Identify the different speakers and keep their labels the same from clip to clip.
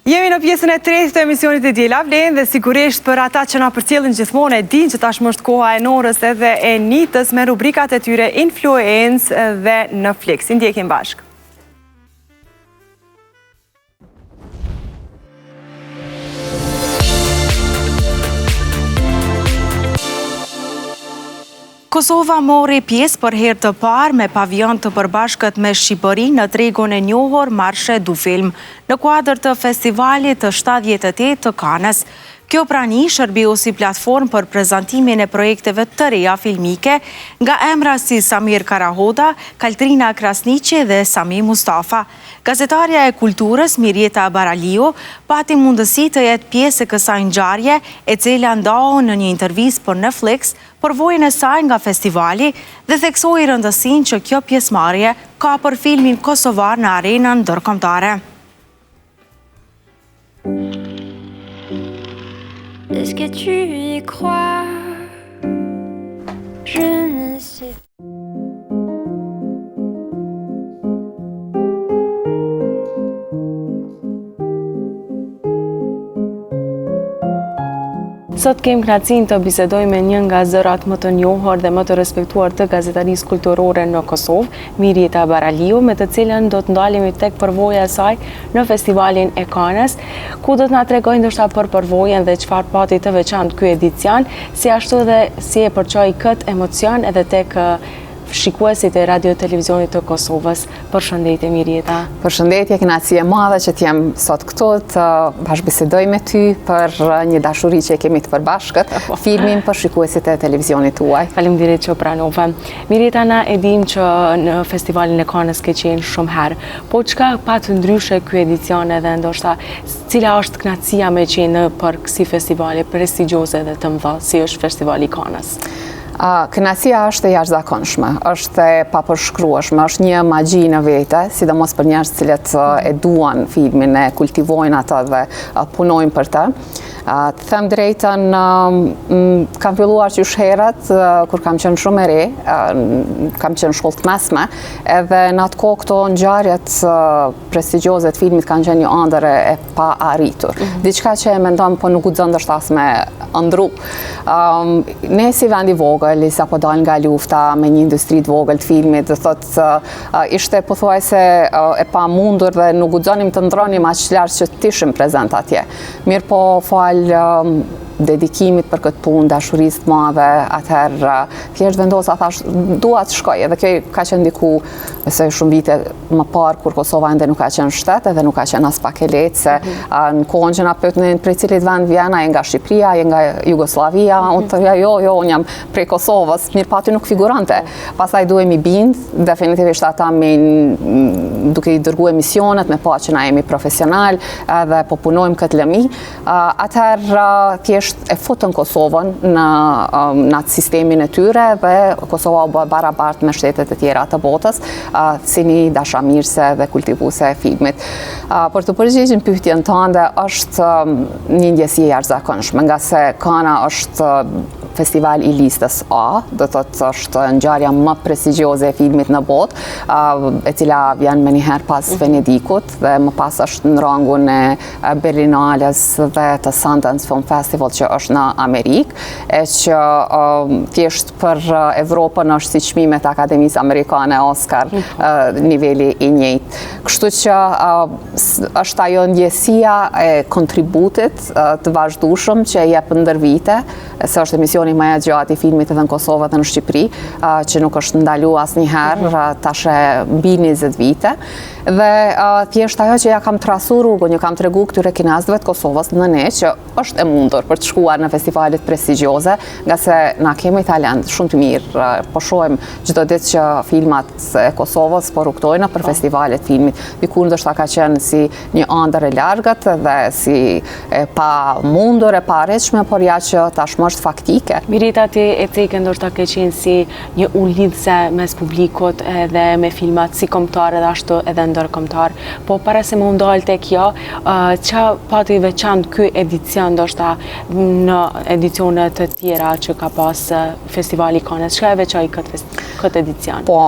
Speaker 1: Jemi në pjesën e tretë të emisionit E Diela Vlen dhe sigurisht për ata që na përcjellin gjithmonë e dinë që tashmë është koha e Norës edhe e Nitës me rubrikat e tyre Influencë dhe në Flix. I ndjekim bashkë.
Speaker 2: Kosova mori pjesë për herë të parë me pavion të përbashkët me Shqipërinë në tregun e njohur Marché du Film, në kuadër të Festivalit të 78 të Kanës. Kjo prani shërbeu si platformë për prezantimin e projekteve të reja filmike nga emra si Samir Karahoda, Kaltrina Krasniqi dhe Sami Mustafa. Gazetarja e kulturës, Mirjeta Baraliu, pati mundësi të jetë pjesë e kësaj ngjarje, e cila ndau në një intervistë për Netflix përvojën e saj nga festivali dhe theksoi rëndësinë që kjo pjesëmarrje ka për filmin kosovar në arenën ndërkombëtare.
Speaker 3: Est-ce que tu y crois? Je ne sais.
Speaker 2: Sot kem kënaqësinë të bisedoj me një nga zërat më të njohur dhe më të respektuar të gazetarisë kulturore në Kosovë, Mirjeta Baraliu, me të cilën do të ndalemi tek përvoja e saj në festivalin e Kanës, ku do të na tregojë ndoshta për përvojën dhe çfarë pati të veçantë ky edicion, si ashtu edhe si e përçoi këtë emocion edhe tek shikuesit e Radio Televizionit të Kosovës. Përshëndetje Mirjeta.
Speaker 4: Përshëndetje, kënaqësi e madhe që të jem sot këtu të bashkëbisedoj me ty për një dashuri që e kemi të përbashkët, po. filmin për shikuesit e televizionit tuaj.
Speaker 2: Faleminderit që pranove. Mirjeta, na e dim që në festivalin e Kanës ke qenë shumë herë. Po çka pat ndryshe ky edicion edhe ndoshta cila është kënaqësia me qenë nëpër kësi festivale prestigjioze dhe të mëdha si është festivali i Kanës?
Speaker 4: Kënaqësia është e jashtëzakonshme, është e papërshkrueshme, është një magji në vete, sidomos për njerëz të cilët e duan filmin, e kultivojnë atë dhe punojnë për të. Të them drejtën, kam filluar qysh herët, kur kam qenë shumë e re, kam qenë shkollë të mesme, edhe në atë kohë këto ngjarjet prestigjioze të filmit kanë qenë një andër e paarritur. Mhm. Diçka që e mendon, po nuk guxon ndoshta as me ëndrru. Ne si vend i vogël, i sapo dalë nga lufta me një industri të vogël të filmit, do thotë ishte pothuajse e pamundur dhe nuk guxonim të ëndrronim aq larg që të ishim prezent atje. Mirëpo falë dedikimit për këtë punë, dashurisë të madhe, atëherë thjesht vendosa, thash, dua të shkoj, edhe kjo ka qenë diku, besoj shumë vite më parë, kur Kosova ende nuk ka qenë shtet, edhe nuk ka qenë aspak e lehtë, se mhm. në kohën që na pyetnin prej cilit vend vjen, a je nga Shqipëria, a je nga Jugosllavia, mm -hmm. unë thoja, jo, jo, unë jam prej Kosovës, mirëpo aty nuk figuronte. Pastaj duhej me i bind, definitivisht ata me, duke i dërgu emisionet, me pa që na jemi profesional, edhe po punojmë këtë lëmi, atëherë thjesht e futën Kosovën në, në atë sistemin e tyre dhe Kosova u bë barabartë me shtetet e tjera të botës, si një dashamirëse dhe kultivuese e filmit. Për t'u përgjigjë në pyetjen tënde është një ndjesi e jashtëzakonshme, ngase Kana është festival i listës A, do të thotë është ngjarja më prestigjioze e filmit në botë, e cila vjen menjëherë pas mhm. Venedikut dhe më pas është në rangun e Berlinales dhe të Sundance Film Festival që është në Amerikë, e që thjesht për Evropën është si çmimet e Akademisë Amerikane Oscar mhm. niveli i njëjtë. Kështu që është ajo ndjesia e kontributit të vazhdueshëm që e jep ndër vite, se është emisioni më i gjatë i filmit edhe në Kosovë edhe në Shqipëri, që nuk është ndalu asnjëherë, mhm. tash e mbi 20 vite. Dhe thjesht ajo që ja kam trasu rrugën, ju kam tregu këtyre kineastëve të Kosovës në ne që është e mundur për të shkuar në festivalet prestigjioze, ngase na kemi talent shumë të mirë, po shohim çdo ditë që filmat e Kosovës po rrugëtojnë për po. festivalet filmit. Dikur ndoshta ka qenë si një andër e largët dhe si e pamundur e paarritshme, por ja që tashmë është faktike. fantastike.
Speaker 5: Mireta ti e ceke ndoshta ke qenë si një urë lidhëse mes publikut edhe me filmat si kombëtar edhe ashtu edhe ndërkombëtar. Po para se me u ndalë te kjo, ça pati veçantë ky edicion ndoshta në edicione të tjera që ka pas festivali i Kanës, çka e veçoi këtë këtë edicion?
Speaker 4: Po,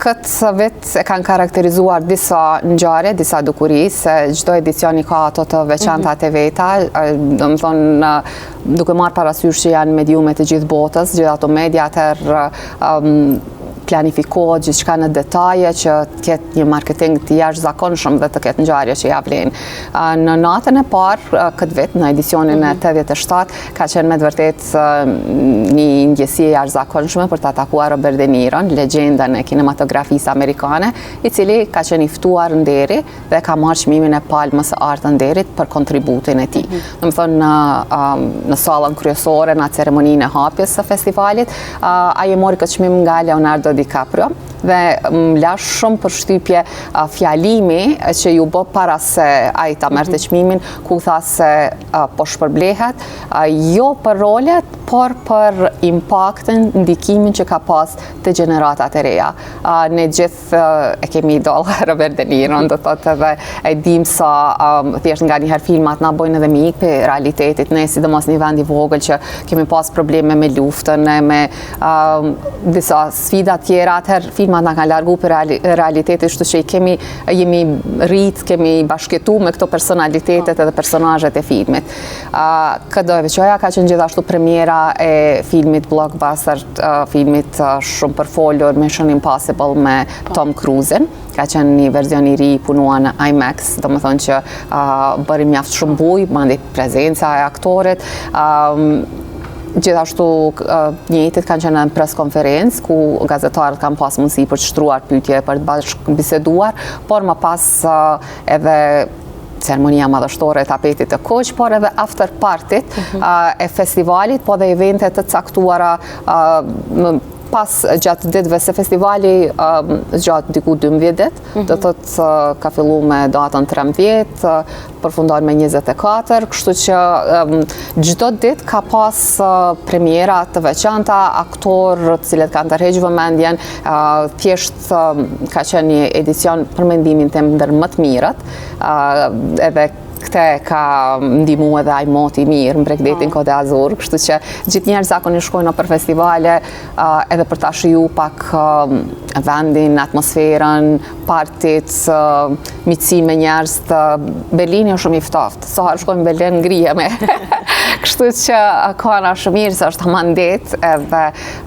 Speaker 4: këtë vit e kanë karakterizuar disa ngjarje, disa dukuri, se çdo edicion i ka ato të veçantat e veta, domethonë, duke marrë parasysh që janë mediume të gjithë botës, gjithë ato media, atëherë planifikohet gjithçka në detaje që të ketë një marketing të jashtëzakonshëm dhe të ketë ngjarje që ja vlen. Në natën e parë, këtë vit, në edicionin e 87, mhm. ka qenë me të vërtetë një ndjesi e jashtëzakonshme për ta takuar Robert De Niron, legjendën e kinematografisë amerikane, i cili ka qenë i ftuar nderi dhe ka marrë çmimin e Palmës së Artë të Nderit për kontributin e tij. Mm -hmm. Domethonë, në, në sallën kryesore, në ceremoninë e hapjes së festivalit, ai e mori këtë çmim nga Leonardo DiCaprio dhe më la shumë përshtypje fjalimi që iu bë para se ai ta merrte mhm. çmimin, ku tha se po shpërblehet, jo për rolet, por për impaktin, ndikimin që ka pas te gjeneratat e reja. Ne gjithë e kemi idol Robert De Niro, do thotë edhe e dim sa um, thjesht nganjëherë filmat na bojnë edhe me ikë prej realitetit, ne sidomos një vend i vogël që kemi pas probleme me luftën, e me um, disa sfida tjera, atëherë filmat na kanë largu prej realitetit, kështu që i kemi, jemi rrit, kemi bashkëjetu me këto personalitetet po. edhe personazhet e filmit. Uh, Këtë do e veçoja, ka qenë gjithashtu premiera e filmit blockbuster filmit shumë përfolur Mission Impossible me po. Tom Cruise-in. Ka qenë një verzion i ri punuar në IMAX, domethonë që bëri mjaft shumë bujë, mandej prezenca e aktorit. Gjithashtu njëjtit kanë qenë në press konferencë ku gazetarët kanë pas mundësi për të shtruar pyetje, për të bashkëbiseduar, por më pas edhe ceremonia madhështore e tapetit të kuq, por edhe after party-t mhm. e festivalit, po dhe evente të caktuara pas gjatë ditëve se festivali zgjat diku 12 ditë, mhm. do thotë ka fillu me datën 13, përfundon me 24, kështu që çdo ditë ka pas premiera të veçanta, aktorë të cilët kanë tërheq vëmendjen, thjesht ka qenë një edicion për mendimin tim ndër më të mirët, edhe këtë ka ndihmu edhe ai moti i mirë në bregdetin po. Côte d'Azur, kështu që gjithë njerëz zakonisht shkojnë nëpër festivale edhe për ta shiju pak vendin, atmosferën, partit, miqësinë me njerëz të Berlini është shumë i ftohtë. Sa herë shkojmë në Berlin ngrihemi. Kështu që Kana është shumë mirë se është aman det edhe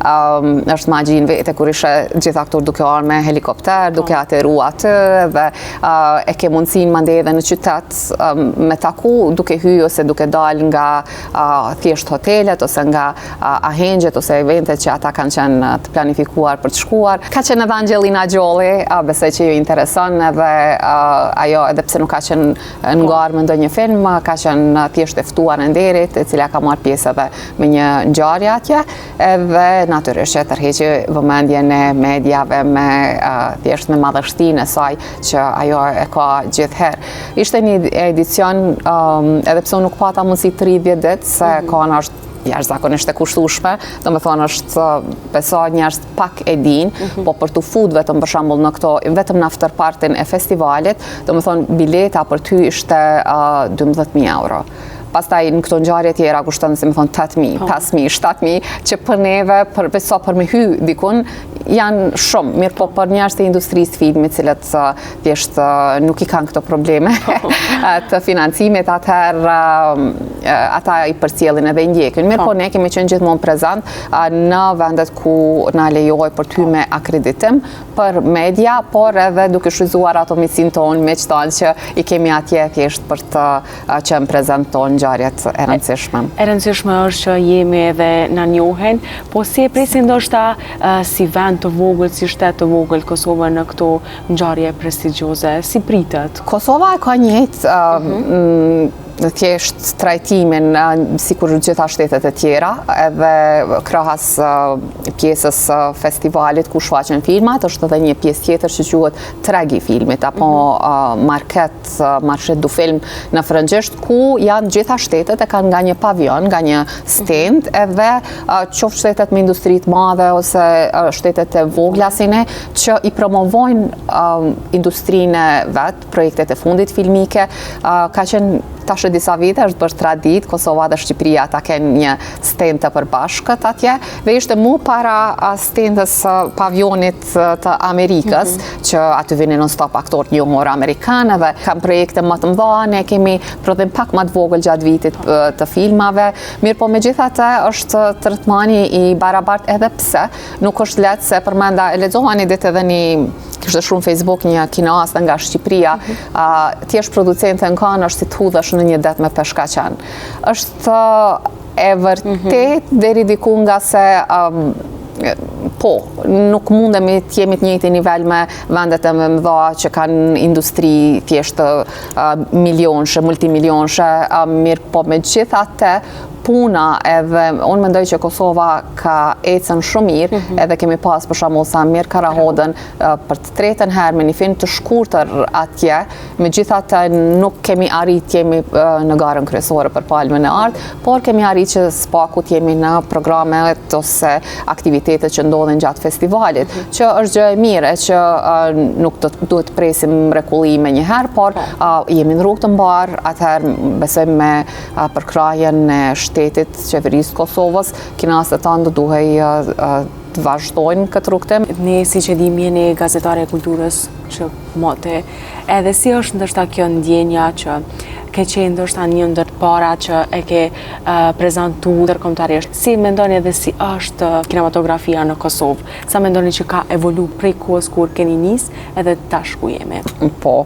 Speaker 4: um, është magji në vete kur i sheh gjithë aktorët duke ardhur me helikopter, duke po. ateru aty dhe uh, e ke mundësinë mandej edhe në qytet um, me taku duke hy ose duke dalë nga uh, thjesht hotelet ose nga uh, ahengjet ose eventet që ata kanë qenë të planifikuar për të shkuar. Ka qenë edhe Angelina Jolie, uh, besoj që ju intereson edhe uh, ajo edhe pse nuk ka qenë në garë me ndonjë film, ka qenë thjesht e ftuar e nderit, e cila ka marrë pjesë edhe me një ngjarje atje, edhe natyrisht që e tërheqi vëmendjen e mediave me thjesht me madhështinë e saj që ajo e ka gjithherë. Ishte një edicion, edhe pse unë nuk pata mundësi 30 ditë, se mm -hmm. Kana është jashtëzakonisht e kushtueshme, domethonë është besoj njerëz pak e dinë, mm -hmm. po për t'u fut vetëm për shembull në këto, vetëm në after party-n e festivalit, domethonë bileta për ty ishte uh, 12.000 euro. Pastaj në këto ngjarje tjera kushton, si me thonë, 8.000, 5.000, 7.000, që për neve, për veç sa për me hy dikun, janë shumë, mirëpo për njerëz të industrisë filmit, cilët thjesht nuk i kanë këto probleme po. të financimit, atëherë ata i përcjellin edhe i ndjekin. Mirëpo po. ne kemi qenë gjithmonë prezent në vendet ku na lejohet për të hy me akreditim për media, por edhe duke shfrytëzuar ato miqësinë tonë, miqtë tanë që i kemi atje thjesht për të qenë prezent në ngjarjet e
Speaker 5: rëndësishme. E rëndësishme është që jemi edhe na njohin, po si e presin ndoshta si vend të vogël, si shtet të vogël Kosovën në këto ngjarje prestigjioze, si pritet?
Speaker 4: Kosova e ka njëjtë mhm. thjesht trajtimin sikur gjitha shtetet e tjera, edhe krahas pjesës së festivalit ku shfaqen filmat, është edhe një pjesë tjetër që quhet treg i filmit, apo mhm. market, marché du film në frëngjisht, ku janë gjitha shtetet e kanë nga një pavion, nga një stendë, mhm. edhe qoftë shtetet me industri të madhe ose shtetet e vogla si ne, që i promovojnë industrinë e vet, projektet e fundit filmike, ka qenë tash e disa vite, është bërë traditë, Kosova dhe Shqipëria ta kenë një stendë të përbashkët atje, dhe ishte mu para stendës pavionit të Amerikës, mhm. që aty vinin non-stop aktorë të njohur amerikanë dhe kanë projekte më të mëdha, ne kemi prodhim pak më të vogël gjatë vitit të filmave, mirëpo megjithatë është tretmani i barabartë edhe pse nuk është lehtë se përmenda, e lexova një ditë edhe një kishte shkru në Facebook një kineaste nga Shqipëria, mm -hmm. të jesh producente në Kanë është si të hudhesh në një det me peshkaqen. Është e vërtet mm -hmm. deri diku ngase um, po, nuk mundemi të jemi të njëjtin nivel me vendet e mëdha që kanë industri thjesht uh, milionshe, multimilionshe, uh, mirëpo megjithatë puna edhe unë mendoj që Kosova ka ecën shumë mirë mm -hmm. edhe kemi pas për shembull Saimir Karahodën për të tretën herë me një film të shkurtër atje, megjithatë nuk kemi arrit të jemi në garën kryesore për Palmën e Artë, por kemi arrit që së paku të jemi në programet ose aktivitetet që ndodhin gjatë festivalit, mm -hmm. që është gjë e mirë e që nuk do të duhet të presim mrekulli menjëherë, por po. jemi në rrugë të mbarë, atëherë besoj me përkrahjen e shtetit, qeverisë Kosovës, kineastët tanë do duhej të vazhdojnë këtë rrugëtim.
Speaker 5: Ne siç e dimë jeni gazetare e kulturës që moti, edhe si është ndoshta kjo ndjenja që ke qenë ndoshta një ndër të para që e ke prezantu ndërkombëtarisht. Si mendoni edhe si është kinematografia në Kosovë? Sa mendoni që ka evolu prej kohës kur keni nis edhe tash ku jemi?
Speaker 4: Po,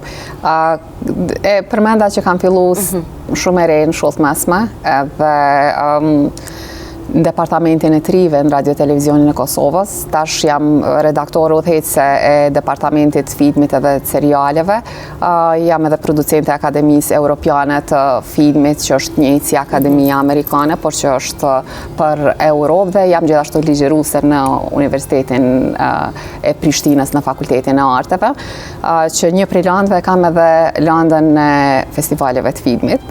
Speaker 4: E përmenda që kam fillu mhm. shumë e re në shkollë të mesme, edhe në departamentin e të rinjve në Radio Televizionin e Kosovës. Tash jam redaktore udhëheqëse e departamentit të filmit edhe të serialeve. Jam edhe producente e Akademisë Europiane të Filmit, që është njëjtë si Akademia Amerikane, por që është për Europë dhe jam gjithashtu ligjëruese në Universitetin e Prishtinës në Fakultetin e Arteve. që një prej landëve kam edhe landën e festivaleve të filmit,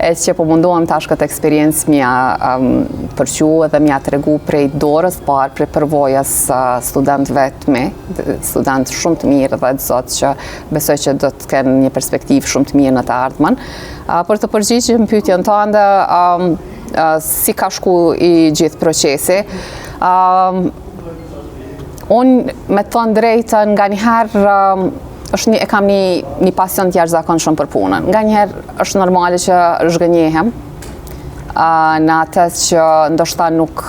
Speaker 4: e që po mundohem tash këtë eksperiencë m'ia përçu edhe m'ia tregu prej dorës parë, prej përvojës studentëve të mi, studentë shumë të mirë dhe të zotë që besoj që do të kenë një perspektivë shumë të mirë në të ardhmen. Për t'u përgjigjë në pyetjen tënde, si ka shku i gjithë procesi, Unë, me të thonë drejtën, nganjëherë është një, e kam një, një pasion të jashtëzakonshëm për punën. Nganjëherë është normale që zhgënjehem, në atë që ndoshta nuk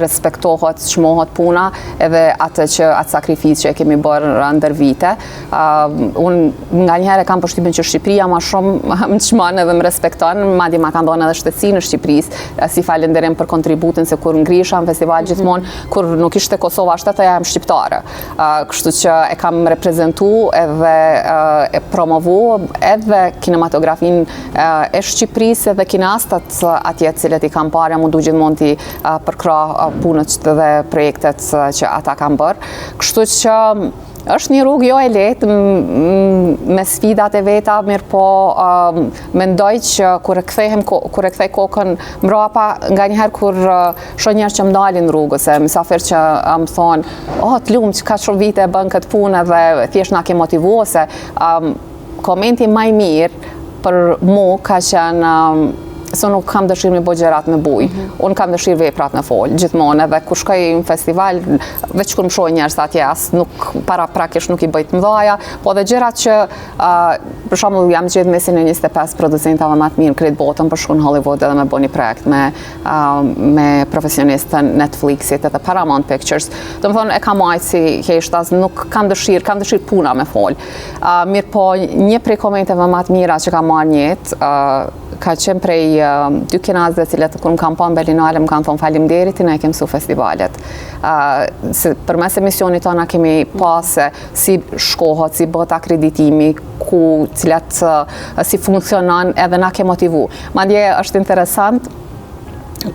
Speaker 4: respektohet, çmohet puna, edhe atë që atë sakrificë që e kemi bërë ndër vite. Unë nganjëherë e kam përshtypjen që Shqipëria ma shumë më çmon edhe më respekton, madje ma kanë dhënë edhe shtetësinë e Shqipërisë, si falënderim për kontributin se kur ngrisha në festival mhm. gjithmonë, kur nuk ishte Kosova shtet, thoja jam shqiptare. Kështu që e kam reprezentu edhe e promovu edhe kinematografinë e Shqipërisë edhe kineastat atje të cilët i kam parë, jam mundu gjithmonë t'i përkrah punët dhe projektet që ata kanë bërë. Kështu që është një rrugë jo e lehtë me sfidat e veta, mirëpo mendoj që kur e kthehem kur e kthej kokën mbrapa, nganjëherë kur Shoh njerëz që më ndalin rrugës, e mysafir që më thonë, oh, të lumtë që kaq shumë vite e bën këtë punë edhe thjesht na ke motivu, ose um, komenti ma i mirë për mu ka qenë um, se nuk kam dëshirë me bo gjërat me bujë. Mm -hmm. Unë kam dëshirë veprat me folë, gjithmonë, edhe kur shkoj në festival, veç kur më shohin njerëz atje, as nuk paraprakisht nuk i bëj të mdhaja, po edhe gjërat që, uh, për shembull, jam zgjedhë mesin e 25 producentave ma të mirë në krejt botën për shku në Hollywood edhe me bo një projekt me me profesionistë të Netflixit edhe Paramount Pictures. Domethonë, e kam majtë si heshtas, nuk kam dëshirë, kam dëshirë puna me folë. Mirëpo, një prej komenteve ma të mira që kam marrë n'jetë, ka qenë prej dy kineastëve të cilët kur më kanë pa në Berlinale më kanë thonë faleminderit ti na i ke mësu festivalet. Se përmes emisionit tonë kemi pa se si shkohet, si bëhet akreditimi, ku cilat si funksionon edhe na ke motivu. Madje është interesant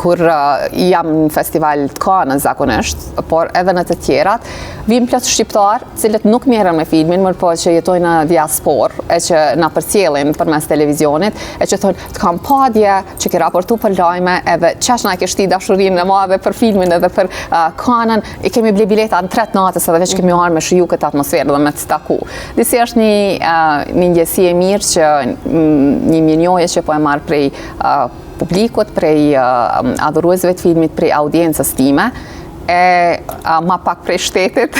Speaker 4: kur jam në festival të Kanës zakonisht, por edhe në të tjerat, vijnë plot shqiptarë, të cilët nuk merren me filmin, mirëpo që jetojnë në diasporë, e që na përcjellin përmes televizionit, e që thonë, të kam pa dje që ke raportu për lajme, edhe qaq na ke shti dashurinë e madhe për filmin edhe për Kanën, i kemi ble bileta në tre të natës edhe veç kemi ardhë me shiju këtë atmosferë dhe me të taku. Disi është një, një ndjesi e mirë që një mirënjohje që po e marr prej publikut, prej adhuruesve të filmit, prej audiencës time, e ma pak prej shtetit.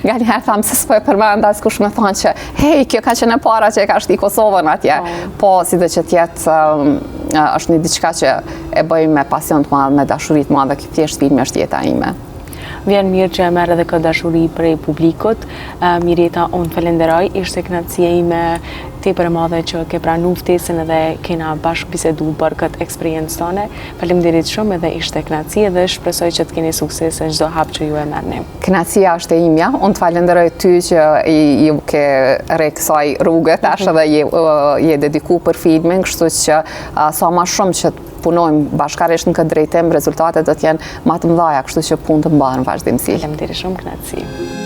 Speaker 4: Nganjëherë tham se s'po e përmend askush me thonë që hej, kjo ka qenë e para që e ka shti Kosovën atje. Po, po sido që të jetë, është një diçka që e bëj me pasion të madh, me dashuri të madhe, thjesht filmi është jeta ime.
Speaker 5: Vjen mirë që e merr edhe këtë dashuri prej publikut. Mirjeta, unë të falenderoj, ishte kënaqësia ime tepër e madhe që ke pranu ftesën edhe kena bashkëbisedu për këtë eksperiencë tone. Faleminderit shumë edhe ishte kënaqësi edhe shpresoj që të keni sukses në çdo hap që ju e merrni.
Speaker 4: Kënaqësia është e imja. Unë të falenderoj ty që iu ke re kësaj rruge tash edhe je, je dediku për filmin, kështu që sa ma shumë që të punojmë bashkarisht në këtë drejtim, rezultatet do të jenë ma të mëdhaja, kështu që punë të mbarë në
Speaker 5: vazhdimësi. Faleminderit shumë, kënaqësi.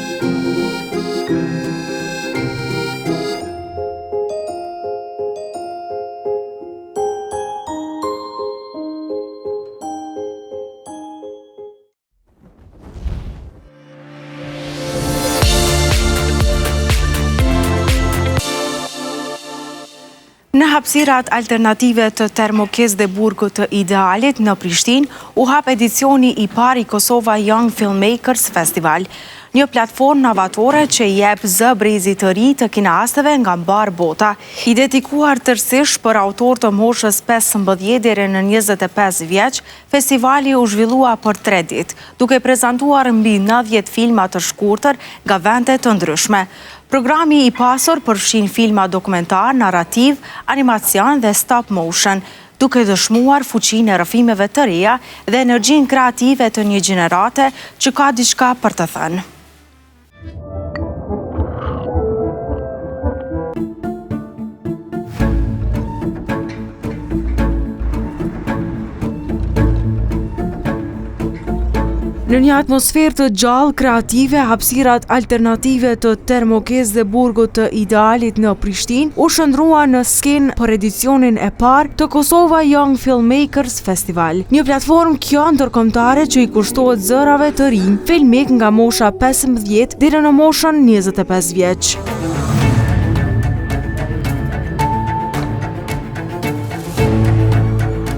Speaker 2: Në hapësirat alternative të Termokiss dhe Burgut të Idealit në Prishtinë, u hap edicioni i parë i Kosova Young Filmmakers Festival, një platformë novatore që i jep zë brezit të ri të kineastëve nga mbarë bota. I dedikuar tërësisht për autorë të moshës 15 deri në 25 vjeç, Festivali u zhvillua për tre ditë, duke prezantuar mbi 90 filma të shkurtër nga vende të ndryshme. Programi i pasur përfshin filma dokumentarë, narrativë, animacion dhe stop motion, duke dëshmuar fuqinë e rrëfimeve të reja dhe energjinë kreative të një gjenerate që ka diçka për të thënë. Në një atmosferë të gjallë, kreative, hapësirat alternative të Termokiss dhe Burgut të Idealit në Prishtinë u shndërruan në skenë për edicionin e parë të Kosova Young Filmmakers Festival. Një platformë kjo ndërkombëtare që i kushtohet zërave të rinj filmik nga mosha 15 deri në moshën 25 vjeç.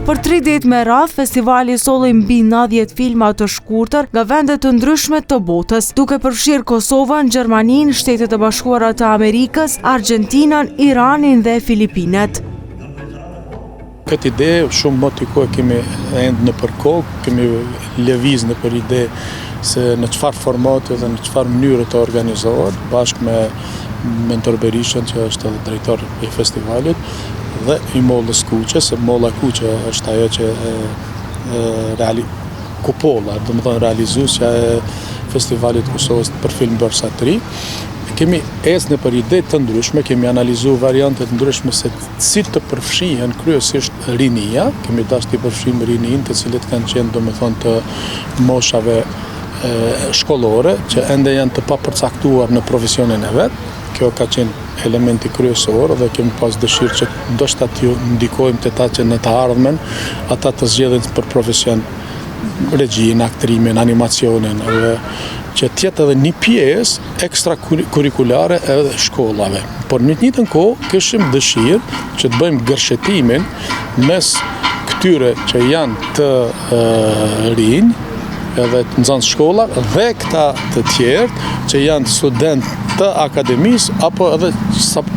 Speaker 2: Për tri ditë me radhë, festivali solli mbi 90 filma të shkurtër nga vende të ndryshme të botës, duke përfshirë Kosovën, Gjermaninë, Shtetet e Bashkuara të Amerikës, Argjentinën, Iranin dhe Filipinet.
Speaker 6: Këtë ide shumë moti kohë kemi endë nëpër kokë, kemi lëviz nëpër ide se në çfarë formati dhe në çfarë mënyre të organizohet, bashkë me Mentor Berishën që është edhe drejtor i festivalit dhe i Mollës Kuqe, se Molla Kuqe është ajo që e, e, reali, kupola, domethënë realizuesja e festivalit Kosovës për filmbërsa të ri. Kemi ecë nëpër ide të ndryshme, kemi analizu variante të ndryshme se si të përfshihen kryesisht rinia, kemi dashur të përfshijmë rininë, të cilët kanë qenë domethënë të moshave shkollore, që ende janë të papërcaktuar në profesionin e vet. Kjo ka qenë elementi kryesor dhe kemi pas dëshirë që ndoshta t'ju ndikojmë te ta që në të ardhmen ata të zgjedhin për profesion regjinë, aktrimin, animacionin dhe që të jetë edhe një pjesë ekstrakurrikulare edhe shkollave. Por në të njëjtën kohë kishim dëshirë që të bëjmë gërshetimin mes këtyre që janë të rinj, edhe të nxënës shkolla dhe këta të tjerë që janë studentë të akademisë apo edhe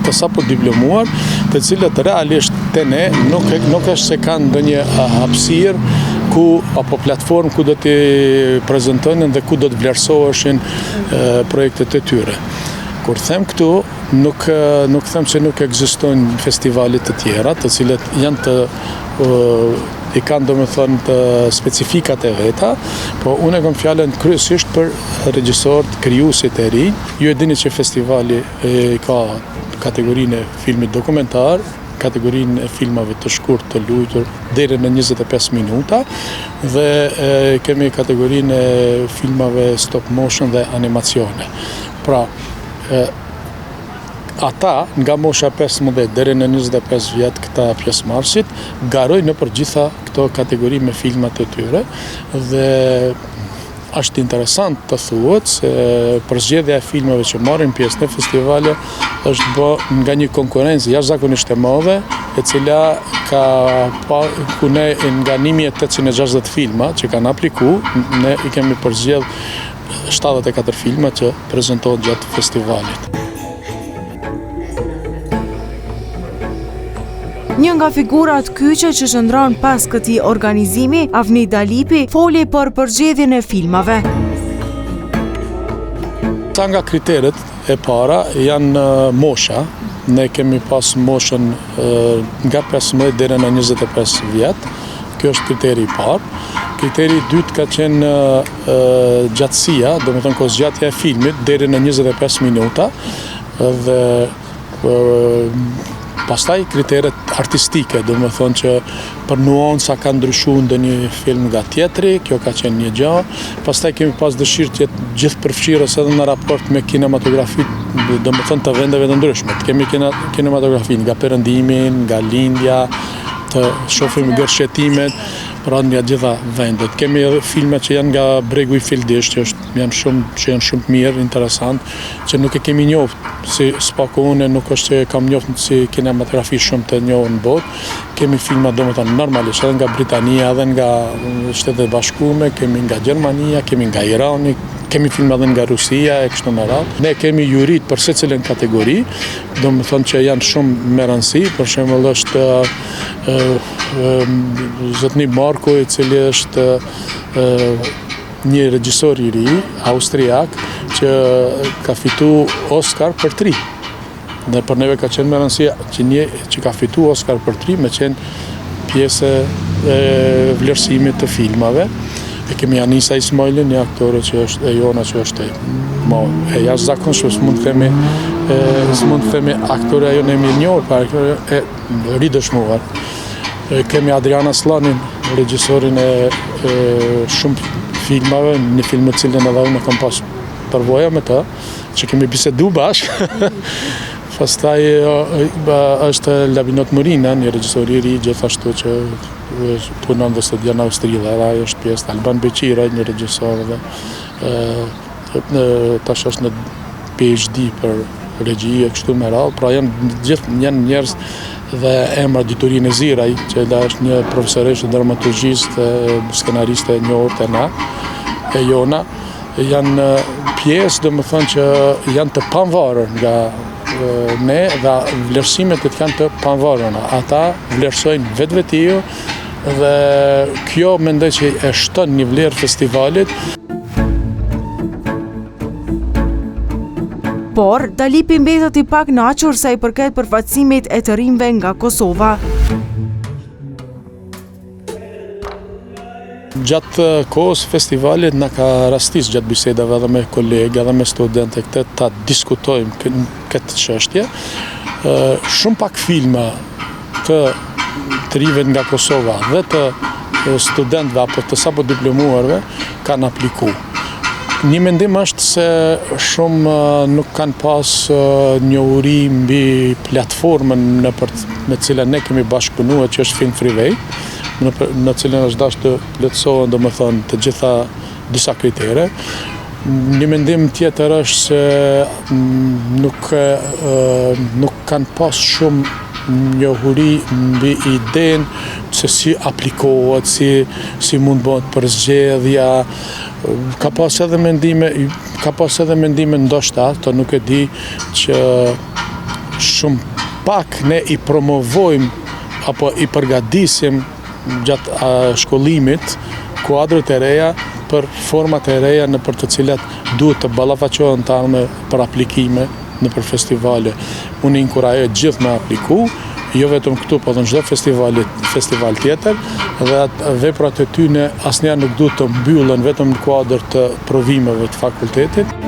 Speaker 6: të sapo diplomuar, të cilët realisht te ne nuk nuk është se kanë ndonjë hapësirë ku apo platformë ku do t'i prezantonin dhe ku do të vlerësoheshin projektet e tyre. Kur them këtu, nuk nuk them se nuk ekzistojnë festivale të tjera, të cilët janë të i kanë domethënë të specifikat e veta, po unë e kam fjalën kryesisht për regjisorët, krijuesit e rinj. Ju e dini që festivali e ka kategorinë e filmit dokumentar, kategorinë e filmave të shkurt të lujtur deri në 25 minuta dhe e, kemi kategorinë e filmave stop motion dhe animacione. Pra, e, ata nga mosha 15 deri në 25 vjet këta pjesëmarrësit garojnë nëpër gjitha këto kategori me filmat e tyre dhe është interesant të thuhet se përzgjedhja e filmave që marrin pjesë në festivale është bë nga një konkurrencë jashtëzakonisht e madhe, e cila ka pa, ku ne nga 1860 filma që kanë apliku, ne i kemi përzgjedh 74 filma që prezentohen gjatë
Speaker 2: festivalit. Një nga figurat kyçe që qëndron pas këtij organizimi, Avni Dalipi, foli për përzgjedhjen e filmave.
Speaker 6: Ca nga kriteret e para janë mosha. Ne kemi pas moshën nga 15 deri në 25 vjet. Kjo është kriteri i parë. Kriteri i dytë ka qenë gjatësia, domethënë kohëzgjatja e filmit deri në 25 minuta dhe pastaj kriteret artistike, domethënë që për nuanca ka ndryshu ndonjë film nga tjetri, kjo ka qenë një gjë. Pastaj kemi pas dëshirë të jetë gjithëpërfshirës edhe në raport me kinematografi, domethënë të vendeve të ndryshme. Të kemi kinematografi nga perëndimi, nga lindja, të shohim gërshetimet, pra nga gjitha vendet. Kemi edhe filma që janë nga Bregu i Fildishtë, që është, janë shumë, që janë shumë të mirë, interesant, që nuk e kemi njoft, si së paku unë nuk është që e kam njoft si kinematografi shumë të njohur në botë. Kemi filma domethënë normalisht edhe nga Britania, edhe nga Shtetet e Bashkume, kemi nga Gjermania, kemi nga Irani, kemi filma edhe nga Rusia e kështu me radhë. Ne kemi juritë për secilën kategori, domethënë që janë shumë me rëndësi, për shembull është zotni Marko, i cili është një regjisor i ri, austriak, që ka fitu Oscar për tri. Dhe për neve ka qenë me rëndësi që një që ka fitu Oscar për tri, me qenë pjesë e vlerësimit të filmave. E kemi Anisa Ismajlin, një aktore që është e jona që është e, mo, e jashtëzakonshme, s'mund të themi, s'mund të themi aktore ajo në mirënjohur, por aktore e ridëshmuar. E kemi Adriana Asllanin, regjisorin e, e shumë filmave, një film me cilin edhe unë kam pas përvoja me të, që kemi bisedu bashkë. Pastaj është Labinot Morina, një regjisor i ri gjithashtu që punon dhe studion në Austri dhe edhe ai është pjesë, Alban Beqiraj, një regjisor dhe tash është në PhD për regji e kështu me radhë, pra janë gjithë janë njerëz dhe emra Dituri Neziraj, që edhe është një profesoreshë e dramaturgjisë dhe skenariste e njohur te na, e jona, janë pjesë, domethënë që janë të pavarur nga ne dhe vlerësimet të janë të pavarura. Ata vlerësojnë vetvetiu dhe kjo mendoj që e shton një vlerë festivalit.
Speaker 2: Por, Dalipi mbetet i pakënaqur sa i përket përfaqësimit e të rinjve nga Kosova.
Speaker 6: Gjatë kohës festivalit na ka rastis gjatë bisedave edhe me kolegë edhe me studentë këtë ta diskutojmë këtë çështje. Shumë pak filma të të rinjve nga Kosova dhe të studentëve apo të sapo diplomuarve kanë apliku. Një mendim është se shumë nuk kanë pas njohuri mbi platformën nëpër me cilën ne kemi bashkëpunuar që është Film Freeway, në, në cilën është dashur të plotësohen domethënë të gjitha disa kritere. Një mendim tjetër është se nuk, nuk kanë pas shumë njohuri mbi idenë se si aplikohet, si, si mund bëhet përzgjedhja, ka pas edhe mendime, ka pas edhe mendime ndoshta, to nuk e di që shumë pak ne i promovojmë apo i përgatisim gjatë shkollimit kuadrot e reja për format e reja nëpër të cilat duhet të ballafaqohen të ardhme për aplikime nëpër festivale. Unë i inkurajoj gjithë me apliku, jo vetëm këtu, po edhe në çdo festival, festival tjetër, dhe atë veprat e tyne asnjëherë nuk duhet të mbyllen vetëm në kuadër të provimeve të fakultetit.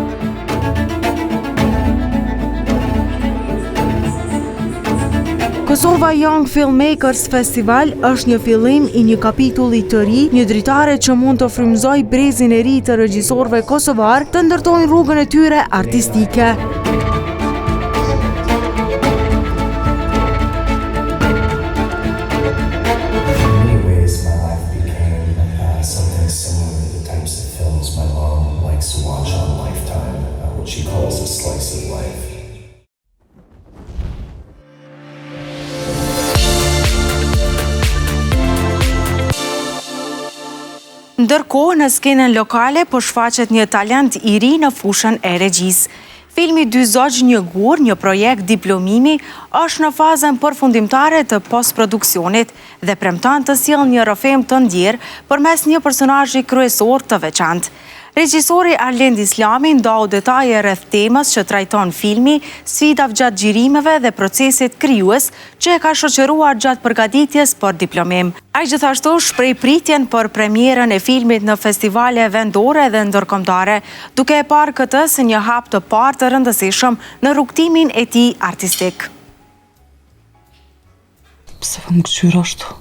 Speaker 2: Kosova Young Filmmakers Festival është një fillim i një kapitulli të ri, një dritare që mund të frymëzojë brezin e ri të regjisorëve kosovarë të ndërtojnë rrugën e tyre artistike. Ndërkohë, në skenën lokale po shfaqet një talent i ri në fushën e regjisë. Filmi Dy zogj një gur, një projekt diplomimi, është në fazën përfundimtare të postproduksionit dhe premton të sjellë një rrëfim të ndjerë përmes një personazhi kryesor të veçantë. Regjisori Arlind Islami ndau detaje rreth temës që trajton filmi, sfidave gjatë xhirimeve dhe procesit krijues që e ka shoqëruar gjatë përgatitjes për diplomim. Ai gjithashtu shprehu pritjen për premierën e filmit në festivale vendore dhe ndërkombëtare, duke e parë këtë si një hap të parë të rëndësishëm në rrugëtimin e tij artistik.
Speaker 7: Pse po më këqyr ashtu?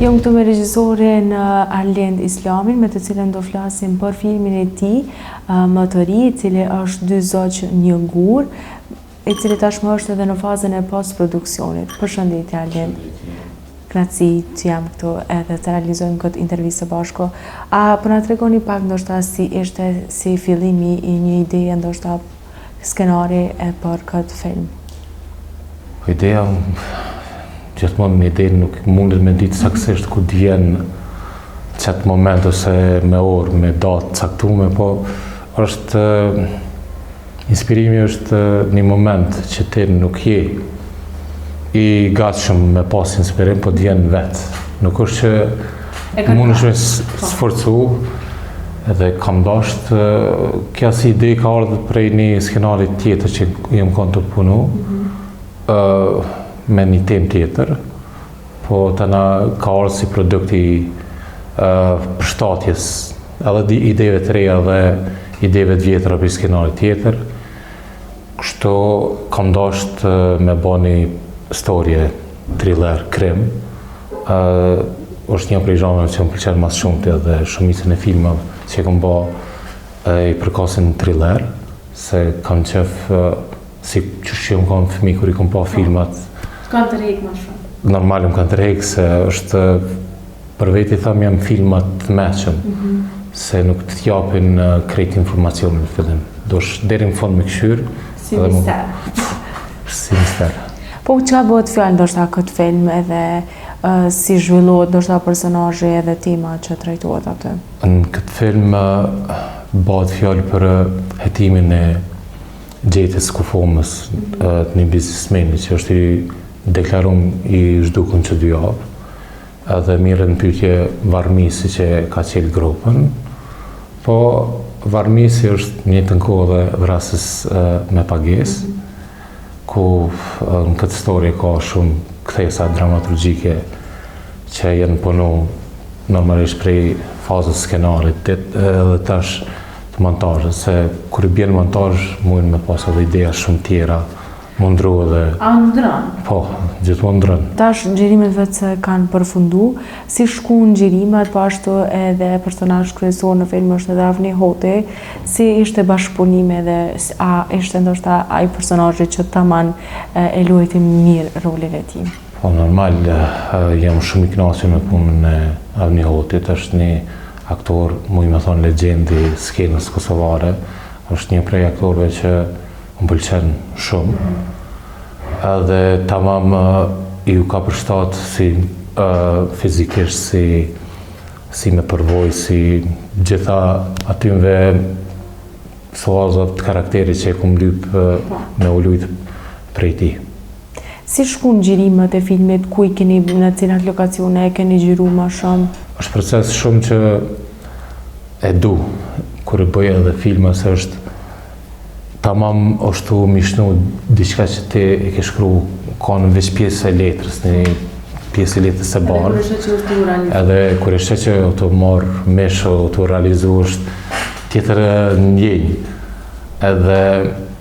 Speaker 5: Jam këtu me regjisorin uh, Arlind Islamin, me të cilin do flasim për filmin e tij uh, më të ri, i cili është Dy zogj një gur, i cili tashmë është edhe në fazën e postproduksionit. Përshëndetje Arlind. Kënaqësi që jam këtu edhe të realizojmë këtë intervistë së bashku. A po na tregoni pak ndoshta si ishte si fillimi i një ideje ndoshta skenari e për këtë film?
Speaker 8: Po ideja gjithmonë një ide nuk mundet me ditë saktësisht ku të vjen qatë moment ose me orë, me datë caktume, po është Inspirimi është një moment që ti nuk je i gatshëm me pas inspirim, po të vjen vetë. Nuk është që mundesh me po. sforcu, edhe kam dasht, kjo si ide ka ardhë prej një skenari tjetër që jam konë tu punu, mm -hmm. me një temë tjetër, Po tana ka ardhë si produkt i përshtatjes edhe ideve të reja dhe ideve të vjetra prej skenarit tjetër. Kështu kam dasht me ba një storje, thriller, krim. Uh, është një prej zhanreve që më pëlqen ma s'shumti edhe shumicën e filmave që e kam ba i përkasin thriller, se kam qef Si qysh që jam kanë fëmi kur i kom pa filmat.
Speaker 5: Të kanë tërhek ma
Speaker 8: shumë. Normal më kanë tërhek se është për veti tham janë filma të meçëm. Mm -hmm. Se nuk të japin krejt informacionin në fillim. Dosh deri në fund me kqyr.
Speaker 5: Si mister.
Speaker 8: Si mister.
Speaker 5: Po çka bëhet fjalë ndoshta këtë film edhe uh, si zhvillohet ndoshta personazhi edhe tema që trajtohet aty?
Speaker 8: Në këtë film uh, bëhet fjalë për hetimin e gjetjes së kufomës të një biznesmeni që është i deklarum i zhdukun që dy javë, edhe mirret në pyetje varrmihësi që ka çelë gropën, po varrmihësi është në njëjtën kohë dhe vrasës me pagesë, ku në këtë storje ka shumë kthesa dramaturgjike që janë punu normalisht prej fazës skenarit edhe tash të montazhit, se kur i bjen montazh, mujnë me pas edhe ideja shumë tjera, mu ndru edhe...
Speaker 5: A ndron?
Speaker 8: Po, gjithmonë ndron.
Speaker 5: Tash xhirimet veç se kanë përfundu, si shkun xhirimet, po ashtu edhe personazh kryesor në film është edhe Avni Hoti, si ishte bashkëpunimi dhe a ishte ndoshta ai personazhi që taman e luajti mirë rolin e tij?
Speaker 8: Po, normal, jam shumë i kënaqur me punën e Avni Hotit, është një aktor, muj me thonë legjendë i skenës kosovare, është një prej aktorëve që më pëlqen shumë. Edhe tamam iu ka përshtat si fizikisht, si, si me përvojë, si gjitha atynve suaza të karakterit që e kum lyp po. me u lujt prej tij.
Speaker 5: Si shkun xhirimet e filmit, ku i keni në cilat lokacione e keni xhiru ma
Speaker 8: shumë? Është proces shumë që e du, kur e bëj edhe filma, se është tamam është tu mishnu diçka që ti e ke shkru, kanë veç pjesë e letrës, një pjesë e letrës e bardhë.
Speaker 5: Edhe
Speaker 8: kur e sheh që o tu marrë mish, o tu realizu, është tjetër ndjenjë. Edhe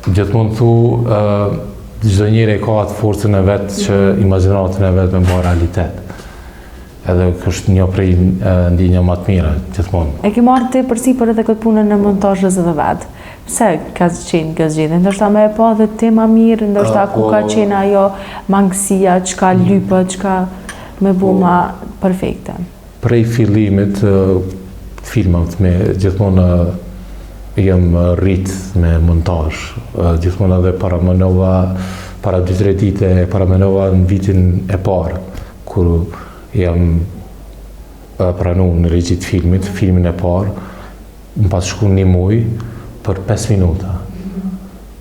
Speaker 8: gjithmonë thu, çdo njeri e ka atë forcën e vet që imagjinatën e vet me ba realitet. Edhe është një prej ndjenjave ma të mira,
Speaker 5: gjithmonë. E ke marrë ti përsipër edhe këtë punën e montazhës edhe vetë. Pse ka qenë kjo zgjedhje? Ndoshta me e pa dhe ti ma mirë, ndoshta ku ka po- qenë ajo mangësia, çka lypet, çka me bo po- ma perfekte.
Speaker 8: Prej fillimit të filmave me gjithmonë jam rrit me montazh. Gjithmonë edhe paramenova para 2-3 dite paramenova në vitin e parë kur jam pranu në regji të filmit, filmin e parë, Më pat shku një muj për 5 minuta.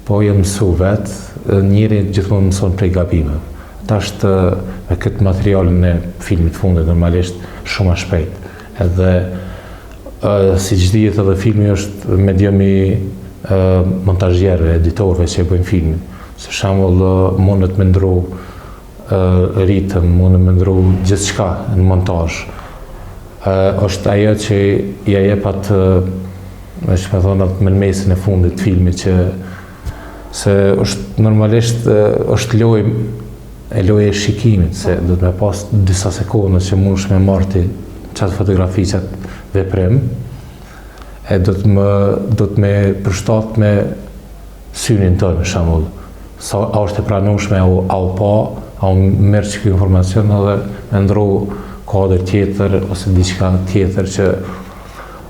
Speaker 8: Po jam mësu vetë, njeri gjithmonë mëson prej gabimeve. Tash me këtë materialin e filmit fundit normalisht shumë ma shpejt. Edhe siç dihet edhe filmi është medium i montazhierëve, editorëve që e bëjnë filmin. Se shembull mundet me ndru ritëm, mundet me ndru gjithçka në montazh. Është ajo që ja jep atë, me që me thonë, atë mëlmesin e fundit të filmit që se është normalisht është lojë e lojë e shikimit, se do të me pas disa sekonda që mundesh me marrë ti qatë fotografi, qatë veprim, e do të më, do të me përshtat me synin tënd, për shembull, sa a është e pranueshme, a u, a u pa, a u merr qiky informacion edhe me ndru kuadër tjetër ose diçka tjetër që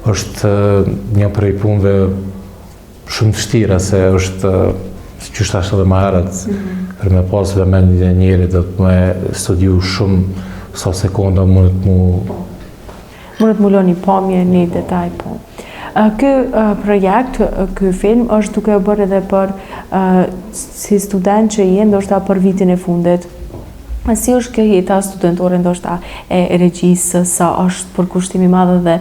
Speaker 8: është një prej punëve shumë të vështira se është qysh thashë edhe më herët mm -hmm. për me pas vëmendjen e njerit do të me studiu shumë sa sekonda mundet mu po.
Speaker 5: Mundet mu lënë një pamje, një detaj, po. Ky projekt, ky film, është duke u bërë edhe për si student që je, ndoshta për vitin e fundit. Si është kjo jeta studentore, ndoshta e regjisë, sa është përkushtim i madh dhe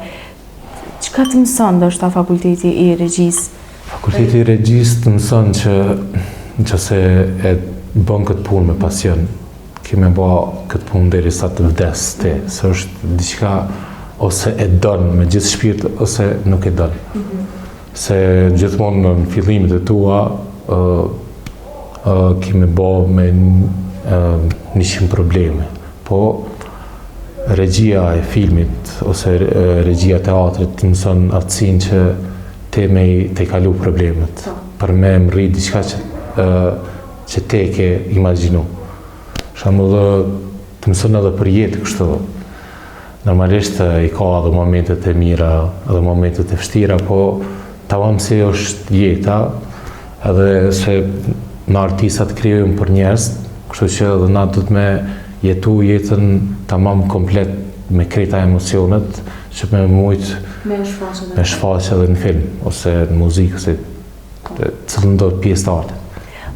Speaker 5: çka të mëson ndoshta fakulteti i regjisë?
Speaker 8: Fakulteti i regjisë të mëson që nëse e bën këtë punë me pasion, Ki me ba këtë punë deri sa të vdes ti, se është diçka ose e don me gjithë shpirt ose nuk e don. Mm -hmm. Se gjithmonë në fillimet e tua ë ë ki me ba me 100 probleme. Po regjia e filmit ose regjia e teatrit të mëson aftësinë që ti me i tejkalu problemet, po. për me mrri diçka që ë që ti e ke imagjinu. Shembull, të mëson edhe për jetë kështu. Normalisht i ka edhe momentet e mira, edhe momentet e vështira, po tamam si është jeta, edhe se na artistat krijojmë për njerëz, kështu që edhe na duhet me jetu jetën tamam komplet me krejta emocionet që me mujt
Speaker 5: me
Speaker 8: shfaq edhe në film ose në muzikë ose Cilëndo pjesë të
Speaker 5: artit.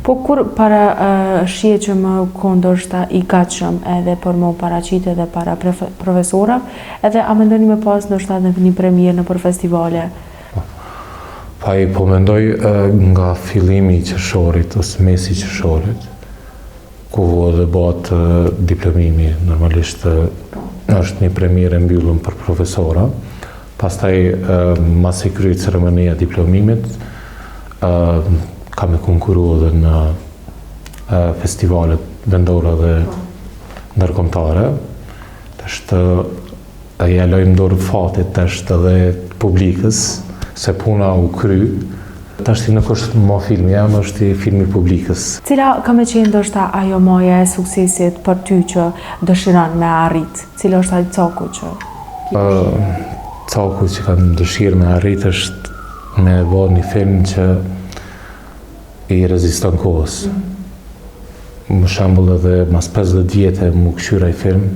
Speaker 5: Po kur parashihet që me konë ndoshta i gatshëm edhe për me u paraqit edhe para profesorave, edhe a mendoni me pas ndoshta edhe një premierë nëpër festivale?
Speaker 8: Po, pa i po mendoj nga fillimi i qershorit ose mesi i qershorit, ku edhe bëhet diplomimi, normalisht është një premierë e mbyllun për profesora, Pastaj, masi kryhet ceremonia e diplomimit, ka me konkuru edhe në festivalet vendore dhe ndërkombëtare. Tash ia lojmë n'dorë fatit tash edhe publikës, se puna u kry. Tashti nuk është mo filmi jem, është filmi i publikës.
Speaker 5: Cila ka me qenë ndoshta ajo maja e suksesit për ty që dëshiron me arrit? Cila është ai caku që
Speaker 8: ki dëshirë? Caku që kam dëshirë me arrit është me bo një film që i reziston kohës. Mm. Për shembull edhe mas 50 vjetë mu kqyr ai film.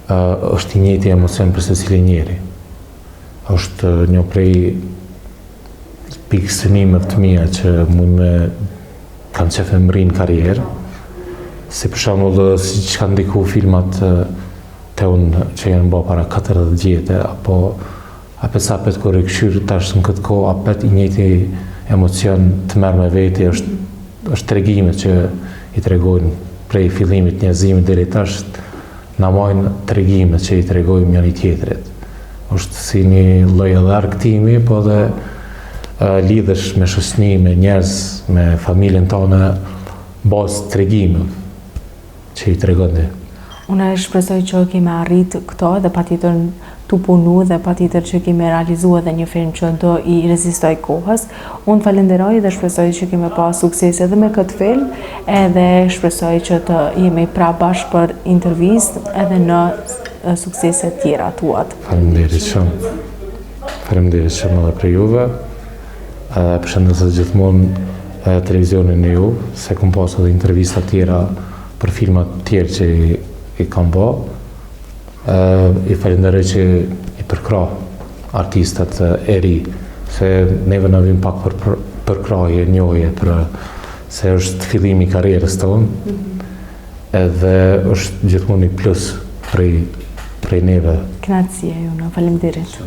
Speaker 8: Është i njëjti emocion për secilin njeri. Është një prej pikësynimeve të mia që mund me kam qef me mrri në karrierë. Si për shembull, siç kanë ndiku filmat te unë që janë ba para 40 vjete, apo apet sa apet kur e kqyr tash në këtë kohë, apet i njëjti emocion të merr me veti, është, është tregimet që i tregojnë prej fillimit njerëzimit deri tash, na majnë tregimet që i tregojmë njëri tjetrit. Është si një lloj edhe argëtimi, po edhe lidhesh me shoqni, me njerëz, me familjen tonë, bazë tregimeve që i tregon ti.
Speaker 5: Unë shpresoj që ke me arrit këto dhe patjetër tu punu dhe patjetër që ke me realizu edhe një film që do i rezistoj kohës. Unë të falenderoj dhe shpresoj që ke me pas sukses edhe me këtë film edhe shpresoj që të jemi prapë bashkë për intervistë edhe në suksese tjera
Speaker 8: tuat. Faleminderit shumë. Faleminderit shumë edhe për juve. Edhe përshëndes edhe gjithmonë televizionin e ju, se kom pas edhe intervista tjera për filma tjerë që i, i kam bo. I falenderoj që i përkrah artistat e ri, se neve na vyn pak për, për përkrahje, njohje, për, se është fillimi i karrierës tonë, mm -hmm. edhe është gjithmonë një plus prej, prej neve.
Speaker 5: Kënaqësia jona, faleminderit.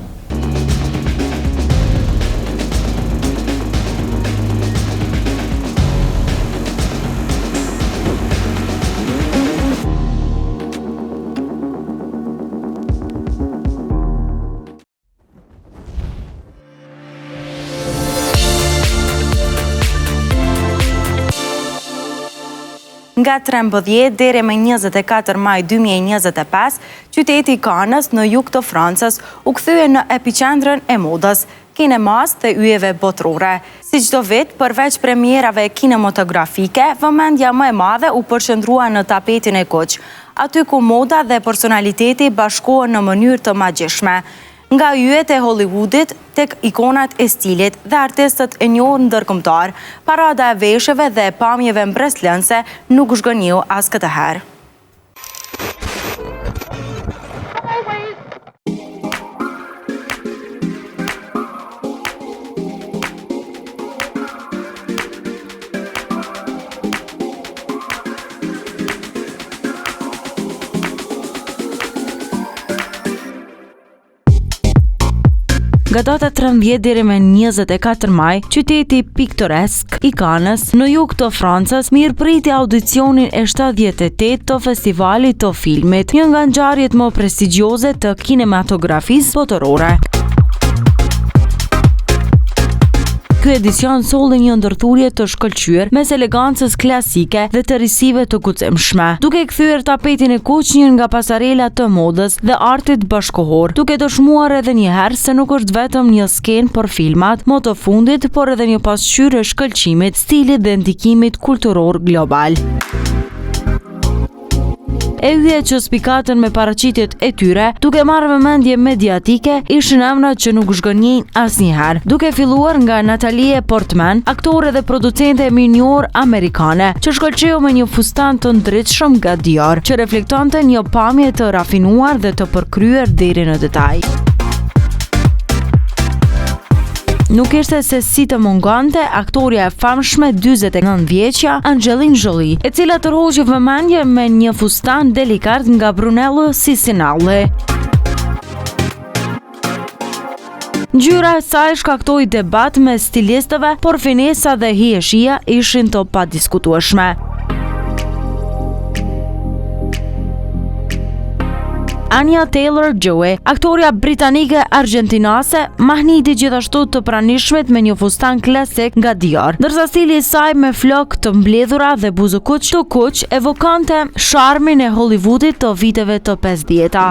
Speaker 2: Nga 13 deri më 24 maj 2025, qyteti i Kanës në jug të Francës u kthye në epiqendrën e modës, kinemasë dhe yjeve botërore. Si çdo vit, përveç premierave kinematografike, vëmendja më e madhe u përqendrua në tapetin e kuq, aty ku moda dhe personaliteti bashkohen në mënyrë të magjishme. Nga yjet e Hollywoodit tek ikonat e stilit dhe artistët e njohur ndërkombëtarë, parada e veshjeve dhe e pamjeve mbresëlënëse nuk zhgënjeu as këtë herë. Nga data 13 deri me 24 maj, qyteti piktoresk i Kanës në jug të Francës mirëpriti edicionin e 78 të festivalit të filmit, një nga ngjarjet më prestigjioze të kinematografisë botërore. Ky edicion solli një ndërthurje të shkëlqyer mes elegancës klasike dhe të risive të guximshme, duke kthyer tapetin e kuq një nga pasarelat të modës dhe artit bashkëkohor, duke dëshmuar edhe një herë se nuk është vetëm një skenë për filmat më të fundit, por edhe një pasqyrë e shkëlqimit, stilit dhe ndikimit kulturor global. E yjet që spikatën me paraqitjet e tyre, duke marrë vëmendje mediatike, ishin emra që nuk zhgënjejnë asnjëherë, duke filluar nga Natalie Portman, aktore dhe producente e mirënjohur amerikane, që shkëlqeu me një fustan të ndritshëm nga Dior, që reflektonte një pamje të rafinuar dhe të përkryer deri në detaj. Nuk ishte se si të mungonte aktorja e famshme 49 vjeçja Angelina Jolie, e cila tërhoqi vëmendje me një fustan delikat nga Brunello Cucinelli. Ngjyra e saj shkaktoi debat mes stilistëve, por finesa dhe hijeshia ishin të padiskutueshme. Anya Taylor-Joy, aktorja britanike argjentinase, mahniti gjithashtu të pranishmit me një fustan klasik nga Dior, ndërsa stili i saj me flokë të mbledhura dhe buzëkuq të kuq evokonte sharmin e Hollywoodit të viteve të 50-ta.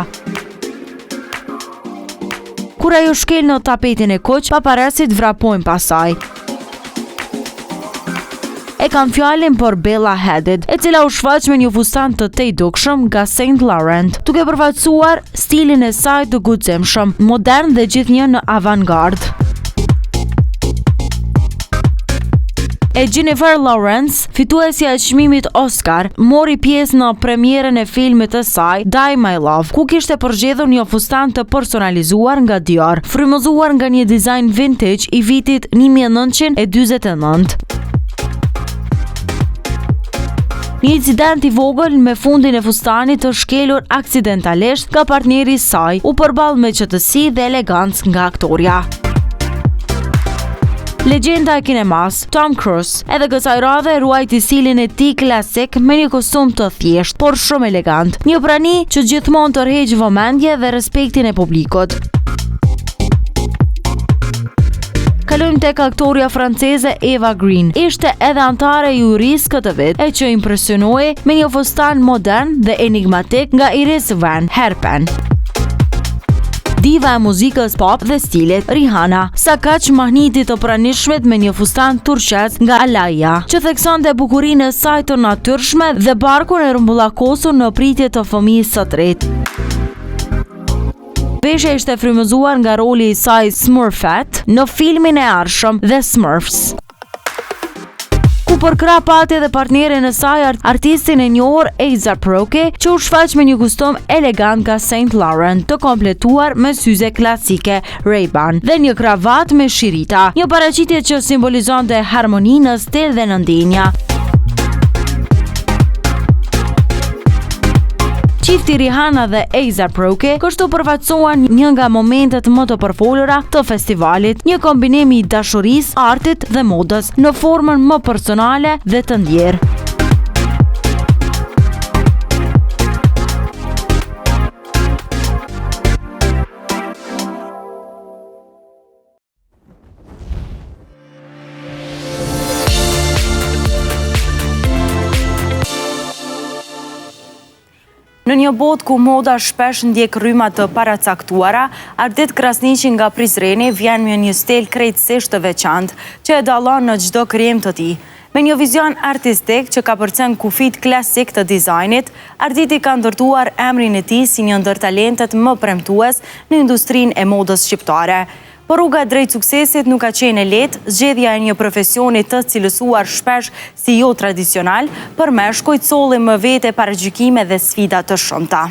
Speaker 2: Kur ajo shkel në tapetin e kuq, paparacit vrapojnë pas saj. E kam fjalën për Bella Hadid, e cila u shfaq me një fustan të tejdukshëm nga Saint Laurent, duke përfaqësuar stilin e saj të guximshëm, modern dhe gjithnjë në avangardë. E Jennifer Lawrence, fituesja e çmimit Oscar, mori pjesë në premierën e filmit të saj Die My Love, ku kishte përzgjedhur një fustan të personalizuar nga Dior, frymëzuar nga një dizajn vintage i vitit 1949. Një incident i vogël me fundin e fustanit të shkelur aksidentalisht nga partneri i saj u përball me qetësi dhe elegancë nga aktorja. Legjenda e kinemas, Tom Cruise, edhe kësaj radhe ruajti stilin e tij klasik me një kostum të thjeshtë, por shumë elegant. Një prani që gjithmonë tërheq vëmendje dhe respektin e publikut. Kalojmë tek aktorja franceze Eva Green. Ishte edhe anëtare e jurisë këtë vit, e që impresionoi me një fustan modern dhe enigmatik nga Iris Van Herpen. Diva e muzikës pop dhe stilit, Rihanna, sakaq mahniti të pranishmit me një fustan turqez nga Alaïa, që theksonte bukurinë e saj të natyrshme dhe barkun e rrumbullakosur në pritje të fëmijës së tretë. Veshja ishte frymëzuar nga roli i saj Smurfette në filmin e ardhshëm The Smurfs. Ku përkrah pati edhe partnerin e saj artistin e njohur A$AP Rocky, që u shfaq me një kostum elegant nga Saint Laurent, të kompletuar me syze klasike Ray-Ban dhe një kravatë me shirita, një paraqitje që simbolizonte harmoninë në stil dhe në ndjenja. Çifti Rihanna dhe A$AP Rocky kështu përfaqësuan një nga momentet më të përfolura të festivalit, një kombinim i dashurisë, artit dhe modës në formën më personale dhe të ndjerë. Në një botë ku moda shpesh ndjek rryma të paracaktuara, Ardit Krasniqi nga Prizreni vjen me një stil krejtësisht të veçantë, që e dallon në çdo krijim të tij. Me një vizion artistik që kapërcen kufijtë klasikë të dizajnit, Arditi ka ndërtuar emrin e tij si një ndër talentet më premtues në industrinë e modës shqiptare. Por rruga drejt suksesit nuk ka qenë e lehtë, zgjedhja e një profesioni të cilësuar shpesh si jo tradicional, për meshkujt solli me vete paragjykime dhe sfida të shumta.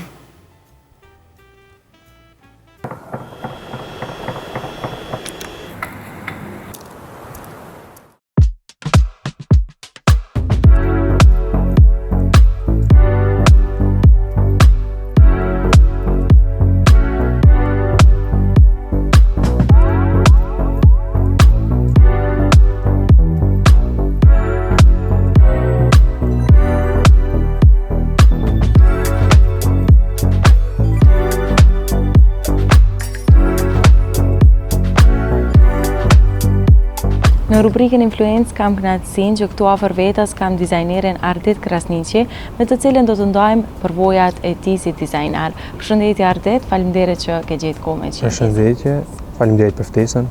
Speaker 2: Në rubrikën Influencë kam kënaqësinë që këtu afër vetes kam dizajnerin Ardit Krasniqi, me të cilin do të ndajmë përvojat e tij si dizajner. Përshëndetje Ardit, faleminderit që ke gjetë kohë me qenë.
Speaker 9: Përshëndetje, faleminderit për ftesën.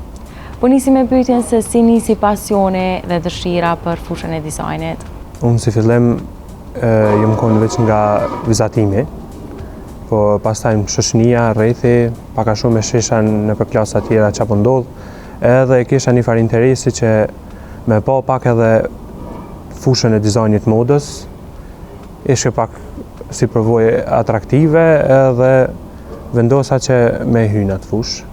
Speaker 5: Po nisi me pyetjen se si nisi pasioni dhe dëshira për fushën e dizajnit.
Speaker 9: Unë si fillim jom konë veç nga vizatimi, po pastaj më shoqnia, rrethi, pak a shumë e shihsha nëpër klasa tjera ça po ndodh, edhe kisha një farë interesi që me pa pak edhe fushën e dizajnit modës, ishte pak si përvojë atraktive edhe vendosa që me hy në atë fushë.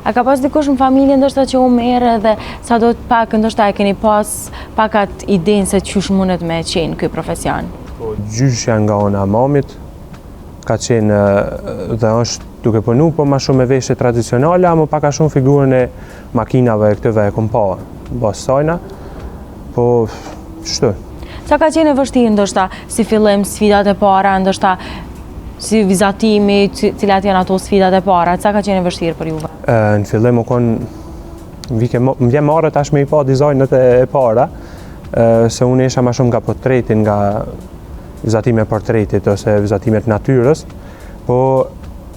Speaker 5: A ka pas dikush në familje ndoshta që u merr edhe sado pak ndoshta e keni pas pak atë idenë se qysh mundet me qenë ky profesion?
Speaker 9: Po, gjyshja nga ana e mamit, ka qenë dhe është duke punu, po ma shumë me veshje tradicionale, ama pak a shumë figurën e makinave e këtyve e kom pa, bazë sajna, po qështu.
Speaker 5: Sa ka qenë e vështirë ndoshta si fillim sfidat e para, ndoshta si vizatimi, cilat janë ato sfidat e para, sa ka qenë e vështirë për
Speaker 9: juve? Në fillim u konë, më vjen marre tash me i pa dizajnet e para, se unë isha ma shumë nga portreti, nga vizatime portretit ose vizatime të natyrës, po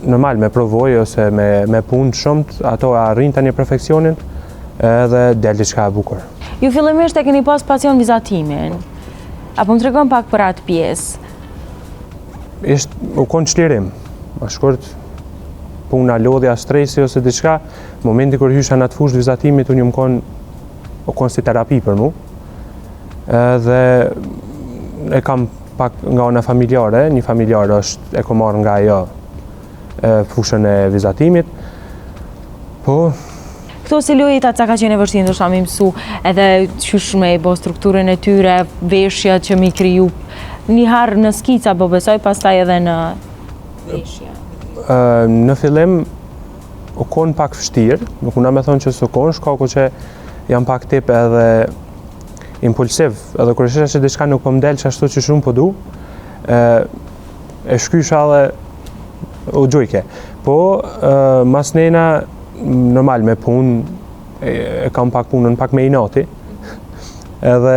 Speaker 9: normal me përvojë ose me, me punë shumë, ato e arrin te një perfeksionin edhe del diçka e
Speaker 5: bukur. Ju fillimisht e keni pas pasion vizatimin. A po më tregon pak për atë pjesë?
Speaker 9: Ishte, u konë çlirim. Ma shkurt, puna, lodhja, stresi ose diçka, momenti kur hysha në atë fushë të vizatimit, unë jom konë, u konë si terapi për mu. Edhe e kam pak nga ana familjare, një familjar është e kom marrë nga ajo fushën e vizatimit. Po,
Speaker 5: Këto siluetat sa ka qenë e vështirë ndoshta me mësu edhe qysh me i bo strukturën e tyre, veshja që mi kriju një herë në skica, po besoj, pastaj edhe në
Speaker 9: veshje. Në fillim u konë pak vështirë, nuk muna me thonë që s'u konë, shkaku që jam pak tip edhe impulsiv, edhe kur e shihsha që diçka nuk po më del qashtu qysh unë po du, e, e shkysha edhe u gjujke. Po, masnena, normal me punë, e, e kam pak punën pak me inati, edhe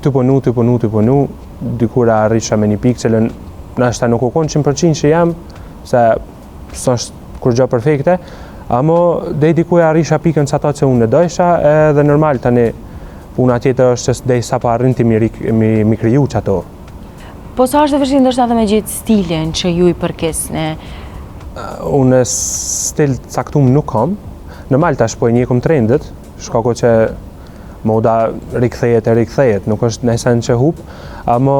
Speaker 9: tu punu, tu punu, tu punu, dikur e arrisha me një pikë cilën nashta nuk u konë 100% që jam, se s'është kurgjo perfekte, amo dej diku e arrisha pikën qato që unë e dojsha, edhe normal tani puna tjetër është që dej sa po arrin ti mi, mi, mi kriju qato.
Speaker 5: Po sa është e vështirë ndoshta edhe me gjetë stilin që ju i përkisni?
Speaker 9: Unë stil të caktum nuk kam. Normal tash po i njekum trendet, shkaku që moda rikthehet e rikthehet, nuk është naj sen që hup, amo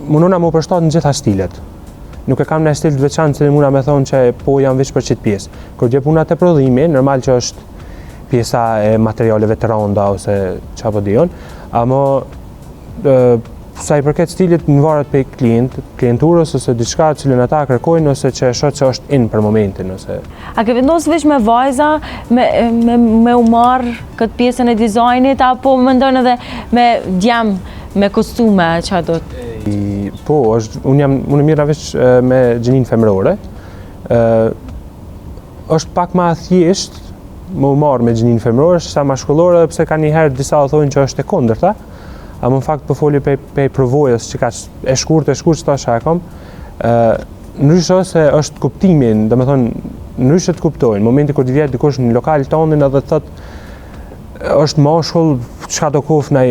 Speaker 9: munona m'u përshtat në gjitha stilet. Nuk e kam një stil të veçantë që muna me thonë që po jam veç për qitë pjesë. Kur vjen puna te prodhimi, normal që është pjesa e materialeve të randa ose ça po di unë, amo sa i përket stilit në varet prej klient, klienturës ose diçka cilën ata kërkojnë ose që e shoh që është in për momentin ose
Speaker 5: A ke vendosur veç me vajza me me me u marr këtë pjesën e dizajnit apo mendon edhe me djem me kostume ça do të
Speaker 9: Po, është unë jam unë mirrna veç me gjinin femërore. Ë është pak ma thjesht me u marrë me gjinin femërore se sa mashkullore, edhe pse ka njëherë disa thonë që është e kundërta. Ama në fakt po foli pej, pej përvojës që ka e shkurt e shkurt që tash e kam. Ë ndryshe ose është kuptimi, domethënë ndryshe të kuptojnë. Momenti kur të vjen dikush në lokal tonin edhe të thotë është mashkull, çka do kof naj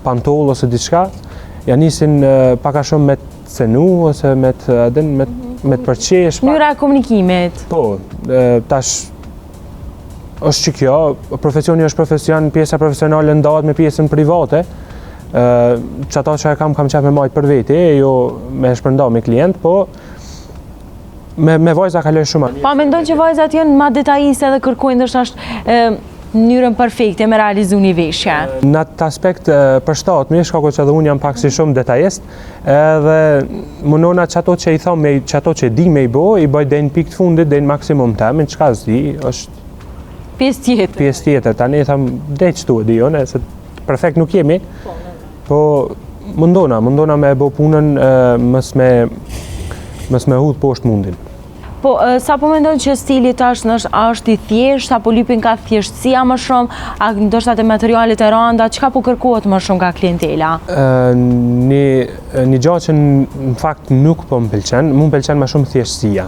Speaker 9: pantoll ose diçka, ja nisin pak a shumë me të cenu ose me të, adin, me, me të përqesh.
Speaker 5: Mënyra e komunikimit.
Speaker 9: Po, tash është që kjo, profesioni është profesion, pjesa profesionale ndahet me pjesën private, që ato që e kam, kam qef me majtë për veti, e jo me shpërnda me klient, po me, me vajza kaloj shumë
Speaker 5: mirë. Pa mendon që vajzat janë ma detajiste dhe kërkojnë ndoshta është mënyrën perfekte me realizu një veshje.
Speaker 9: Në atë aspekt përshtatmi, shkaku që edhe unë jam pak si shumë detajist, edhe munona që ato që i thom, me, që ato që di me i bo, i bëj deri në pikë të fundit, deri në maksimum temin, çka s'di, është
Speaker 5: pjesë tjetër.
Speaker 9: Pjesë tjetër, tani i tham, deri qëtu e di unë, se perfekt nuk jemi, po, po mundona, mundona me e bo punën, mos me, mos me hudh poshtë mundin.
Speaker 5: Po, sa po mendon që stili tash nështë, a është i thjeshtë, apo lypin ka thjeshtësia më shumë, a ndoshta te materialet e randa, çka po kërkohet më shumë nga klientela?
Speaker 9: Një, një gja që në fakt nuk po më pëlqen, mu më pëlqen më shumë thjeshtësia.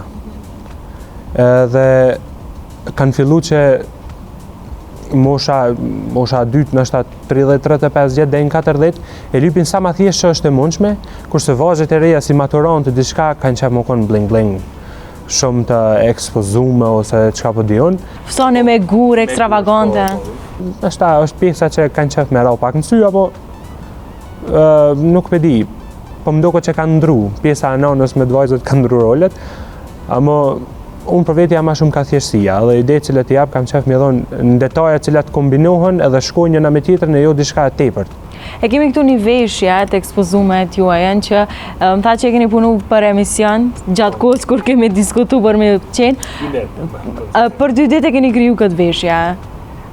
Speaker 9: Edhe kanë fillu që mosha, mosha dytë, ndoshta 30-35 vjet deri në 40, e lypin sa ma thjesht që është e mundshme, kurse vajzat e reja si maturante diçka kanë qef me konë bling bling, shumë të ekspozume ose çka po di unë.
Speaker 5: Fustane me gurë ekstravagante.
Speaker 9: Po, po. Ndoshta është pjesa që kanë qef me ra pak në sy apo nuk pe di. Po më doket që kanë ndru, pjesa e nanës me të vajzat kanë ndru rolet. Amo unë për vete jam ma shumë ka thjeshtësia, edhe idetë të cilat i jap kam qef me dhonë në detaje të cilat kombinohen edhe shkojnë njëna me tjetrën e jo diçka e
Speaker 5: tepërt. E kemi këtu një veshje të ekspozume të juajën që më tha që e keni punu për emision gjatë kohës kur kemi diskutu për me qenë. Për dy ditë e keni kriju këtë veshje.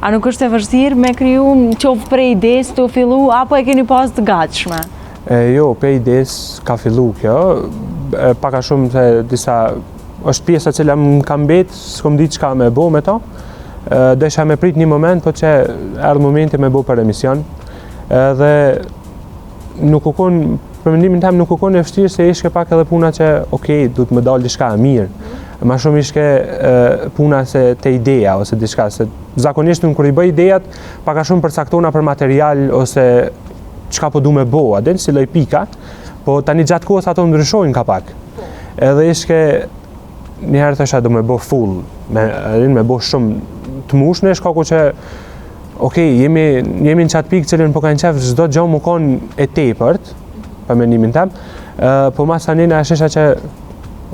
Speaker 5: A nuk është e vështirë me kriju qoftë prej idesë të fillu apo e keni pas të gatshme?
Speaker 9: E, jo, prej idesë ka fillu kjo, e, pak a shumë se disa është pjesa cila më ka mbet, s'kom ditë çka me bo me to. Desha me prit një moment, po që erdh momenti me bo për emision. Edhe nuk u kon, për mendimin tem nuk u kon e vështirë se ishke pak edhe puna që ok, duhet me dalë diçka e mirë. Ma shumë ishke puna se te ideja ose diçka se zakonisht unë kur i bëj idejat, pak a shumë përcaktona për material ose çka po du me bo, a din si lloj pika, po tani gjatë kohës ato ndryshojnë ka pak. Edhe ishke një herë thosha do me bo full, me, me bo shumë të mushne, shkaku që Ok, jemi, jemi në qatë pikë cilën po kanë qef çdo gjo me konë e tepërt, për mendimin tem, po masanena e shesha që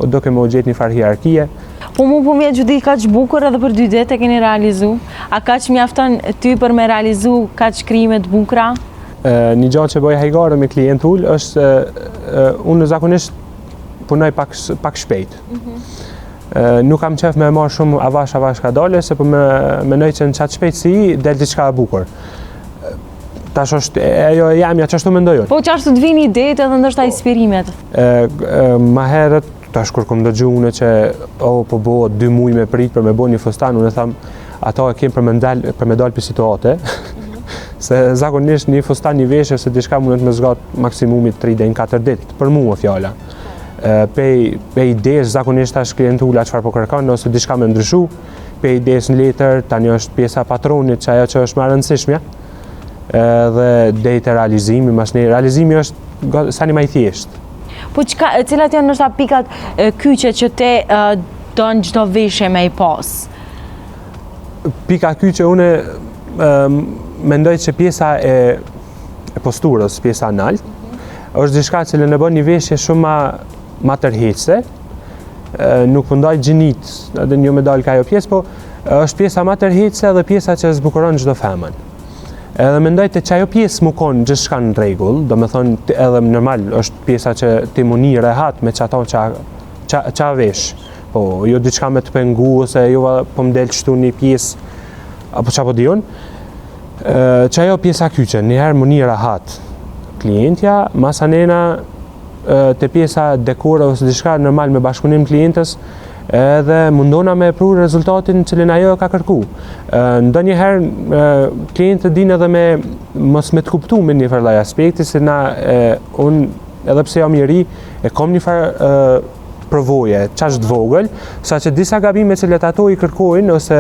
Speaker 9: duke me u gjetë një farë hierarkie.
Speaker 5: Po mu po m'vjen çudi kaq bukur edhe për dy ditë e keni realizu. A kaq mjafton ty për me realizu kaq krijime të bukura?
Speaker 9: Një gja që bëj hajgare me klientul është unë zakonisht punoj pak pak shpejt. Mm -hmm. Nuk kam qef me e marrë shumë avash avash kadale, se po me menoj që në qatë shpejtësi del diçka e bukur. Tash është ajo e jamja qashtu mendoj unë.
Speaker 5: Po qashtu të vijnë idetë edhe ndoshta po. inspirimet.
Speaker 9: E, e, ma herët, tash kur kom dëgju unë që o, po bëhet dy muj me prit për me bo një fustan, unë tham, ato e kem për me dal, për me dal prej situate, se zakonisht një fustan një veshje ose diçka mundet me zgat maksimumi 3 deri në 4 ditë, për mua fjala. Pej, pej idesë zakonisht tash klientula çfarë po kërkon ose diçka me ndryshu, pej idesë në letër, tani është pjesa e patronit që ajo që është më e rëndësishmja. Edhe deri te realizimi, masnej realizimi është sani më i thjeshtë.
Speaker 5: Po çka, cilat janë ndoshta pikat kyçe që te don çdo veshje me i pas?
Speaker 9: Pika kyçe unë mendoj që pjesa e, e posturës, pjesa nalt, është diçka që e bën një veshje shumë ma, ma tërheqëse, nuk po ndaj gjinitë, edhe një me dalë ka ajo pjesë, po është pjesa ma tërheqëse dhe pjesa që zbukuron çdo femën. Edhe mendoj të që ajo pjesë me konë gjithçka në rregull, domethonë edhe normal është pjesa që ti m'u ni rehat me qato që, që, që vesh. Po, jo diçka me të pengu, ose jo po më del qëtu një pjesë, apo ça po di unë, që ajo pjesa kyçe, njëherë m'u ni rahat klientja, masanena te pjesa dekore ose diçka normal me bashkëpunim klientës, edhe mundona me pru rezultatin cilin ajo e ka kërku. Ndonjëherë klientët dinë edhe me mos me të kuptu me një farë lloj aspekti, se na unë edhe pse jam i ri, e kom një farë përvoje, qaq të vogël, sa që disa gabime që ato i kërkojnë, ose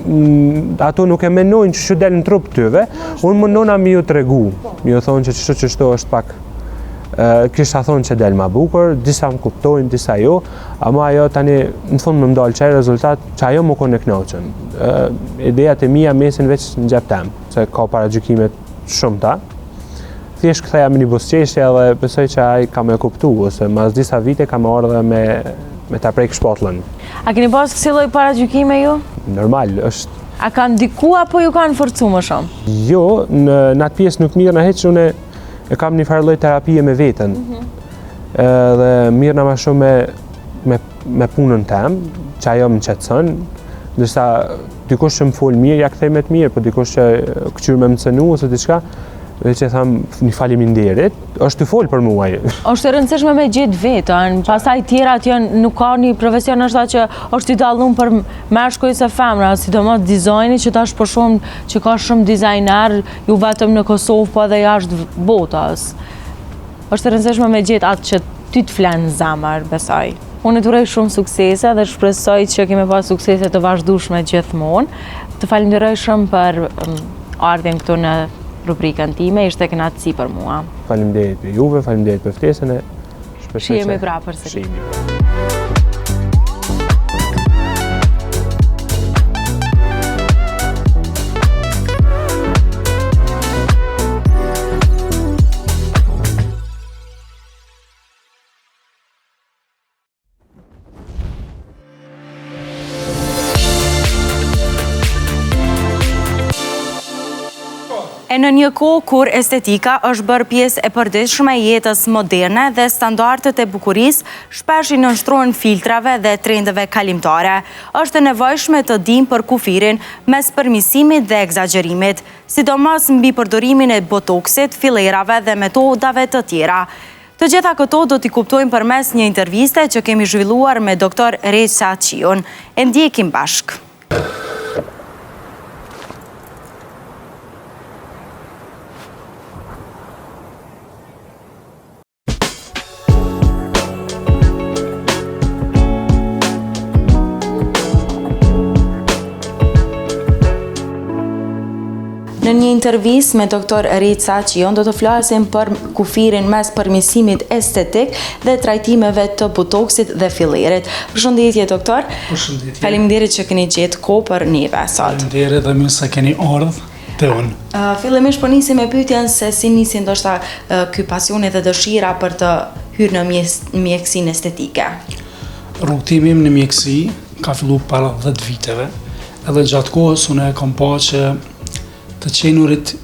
Speaker 9: mm, ato nuk e menojnë që që del në trup tyve, unë mundona me ju tregu, me ju thonë që qështu qështu është pak, kisha thonë që del ma bukur, disa më kuptojnë, disa jo, ama ajo tani në fund me më dalë qaj rezultat, që ajo me konë e knaqun. Idejat e mija mesin veç në xhep tem, se ka paragjykime shumta, Thjesht ktheja me një buzëqeshje edhe besoj që ai ka me kuptu, ose mas disa vite ka me ardhë me, me ta prek shpatllën.
Speaker 5: A keni pas kësi lloj paragjykime ju?
Speaker 9: Normal, është...
Speaker 5: A kanë ndiku apo ju kanë forcu më
Speaker 9: shumë? Jo, në, në atë pjesë nuk mirrna hiç, unë e kam një farë lloj terapie me veten. Mm -hmm. Edhe mirrna ma shumë me, me, me punën tem, që ajo më qetëson, ndërsa dikush që më fol mirë, ja kthej me të mirë, po dikush që këqyr me më cenu ose diçka, Veç e tham një faleminderit, është tu fol për mua.
Speaker 5: Është e rëndësishme me gjetë veten, pastaj tjerat janë, nuk ka një profesion është që është i dallun për meshkuj ose femra, sidomos dizajni që tash po shohim që ka shumë dizajner, jo vetëm në Kosovë, po edhe jashtë botës. Është e rëndësishme me gjetë atë që ty të flen në zemër, besoj. Unë të uroj shumë suksese dhe shpresoj që ke me pas suksese të vazhdueshme gjithmonë. Të falenderoj shumë për mm, ardhjen këtu në rubrikën time, ishte kënaqësi për
Speaker 9: mua. Faleminderit për juve, faleminderit për ftesën e
Speaker 5: shpresoj që Shihemi pra përsëri.
Speaker 9: Shihemi.
Speaker 2: E në një kohë kur estetika është bërë pjesë e përditshme e jetës moderne dhe standardet e bukurisë shpesh i nënshtrohen filtrave dhe trendeve kalimtare, është e nevojshme të dimë për kufirin mes përmirësimit dhe ekzagjerimit, sidomos mbi përdorimin e botoksit, fillerave dhe metodave të tjera. Të gjitha këto do t'i kuptojmë përmes një interviste që kemi zhvilluar me doktor Rexhë Sahatçiun. E ndjekim bashkë. Në një intervistë me doktor Rica Çion do të flasim për kufirin mes përmirësimit estetik dhe trajtimeve të botoksit dhe fillerit. Përshëndetje doktor.
Speaker 10: Përshëndetje.
Speaker 2: Faleminderit që keni gjetë kohë për neve
Speaker 10: sot. Faleminderit dhe mirë se keni ardhur te
Speaker 2: unë. Fillimisht po nisim me pyetjen se si nisi ndoshta ky pasioni dhe dëshira për të hyrë në mjekësinë
Speaker 10: estetike. Rrugëtimi im në mjekësi ka fillu para 10 viteve, edhe gjatë kohës unë e kam pa që të qenurit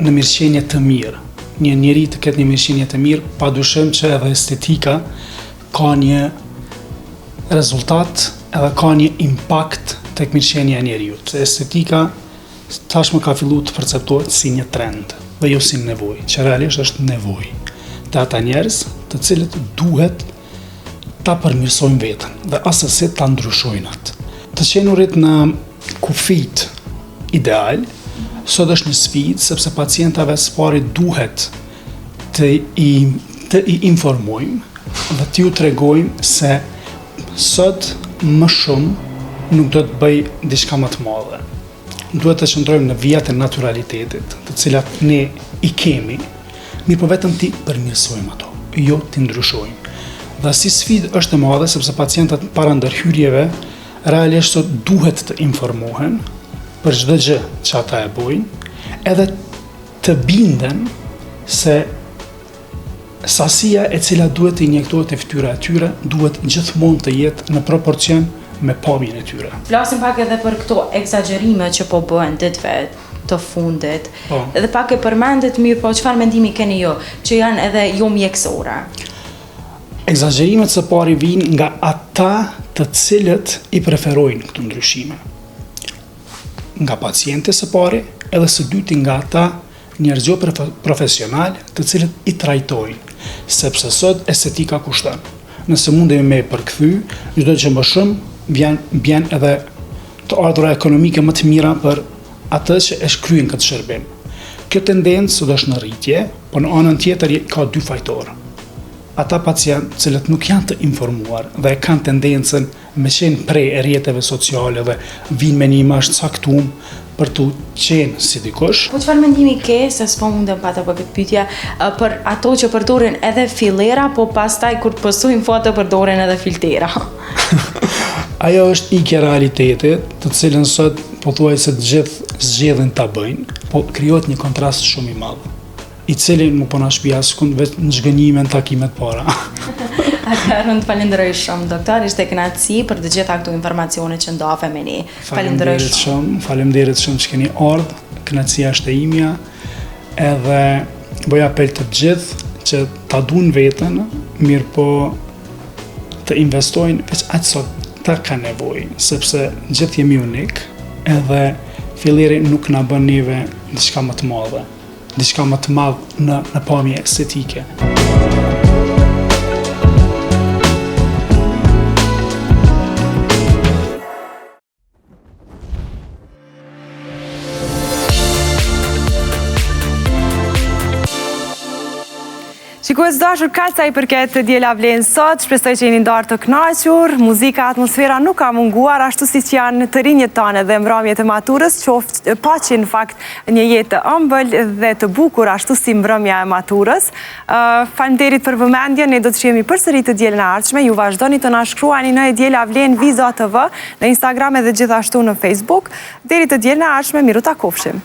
Speaker 10: në mirëqenie të mirë, një njeri të ketë një mirëqenie të mirë, pa dyshim që edhe estetika ka një rezultat edhe ka një impakt tek mirëqenia e njeriut. Estetika tashmë ka fillu të perceptohet si një trend dhe jo si nevojë, që realisht është nevojë te ata njerëz të cilët duhet ta përmirësojnë veten dhe asesi ta ndryshojnë atë. Të qenurit në kufijtë ideal, sot është një sfidë sepse pacientave së pari duhet të i të i informojmë dhe t'ju tregojmë se sot më shumë nuk do të bëjë diçka më të madhe. Duhet të qëndrojmë në vijat e naturalitetit, të cilat ne i kemi, mirëpo vetëm t'i përmirësojmë ato, jo t'i ndryshojmë. Dhe si sfidë është e madhe, sepse pacientët para ndërhyrjeve realisht sot duhet të informohen për çdo gjë që ata e bojnë, edhe të binden se Sasia e cila duhet të injektohet te fytyra e tyre duhet gjithmonë të jetë në proporcion me pamjen e
Speaker 2: tyre. Flasim pak edhe për këto ekzagjerime që po bëhen ditëve të fundit. Po. Edhe pak e përmendët mirë, po çfarë mendimi keni ju, që janë edhe jo mjekësore?
Speaker 10: Ekzagjerimet së pari vijnë nga ata të cilët i preferojnë këto ndryshime. Nga pacienti së pari, edhe së dyti nga ata Njerëz jo profesional të cilët i trajtojnë, sepse sot estetika kushton. Nëse mundemi me e përkthy, çdo gjë më shumë vjen bjen edhe të ardhura ekonomike më të mira për atë që e kryen këtë shërbim. Kjo tendencë sot është në rritje, por në anën tjetër ka dy fajtorë. Ata pacientë të cilët nuk janë të informuar dhe e kanë tendencën me qenë pre e rrjeteve sociale dhe vijnë me një imazh të caktum për të qenë si
Speaker 2: dikush. Po çfarë mendimi ke, se s'po mundem pa ta bërë këtë pyetje, për ato që përdorin edhe fillera, po pastaj kur të postojnë foto përdorin edhe filtera?
Speaker 10: Ajo është ikje e realitetit, të cilën sot pothuajse të gjithë zgjedhin ta bëjnë, po krijohet një kontrast shumë i madh. i cili nuk po na shpie askund veç në zhgënjime në takimet
Speaker 2: para. Atëherë unë të falenderoj shumë, doktor, ishte kënaqësi për të gjitha këto informacione që ndave me ne.
Speaker 10: Falenderoj shumë. shumë, faleminderit shumë që keni ardhur. Kënaqësia është e imja. Edhe bëj apel te të gjithë që ta duan veten, mirëpo të investojnë veç aq sa ta kanë nevojë, sepse gjithë jemi unik, edhe filleri nuk na bën neve diçka më të madhe. diçka më të madh në në pamje estetike.
Speaker 1: Shikues të dashur, kaq sa i përket E Diela Vlen sot, shpresoj që jeni ndarë të kënaqur, muzika, atmosfera nuk ka munguar, ashtu siç janë të rinjët tanë dhe mbrëmjet e maturës, qoftë paçin në fakt një jetë të ëmbël dhe të bukur, ashtu si mbrëmja e maturës. Faleminderit për vëmendjen, ne do të shihemi përsëri të dielën e ardhshme. Ju vazhdoni të na shkruani në E Diela Vlen Viza TV, në Instagram edhe gjithashtu në Facebook. Deri të dielën e ardhshme, mirutakofshim.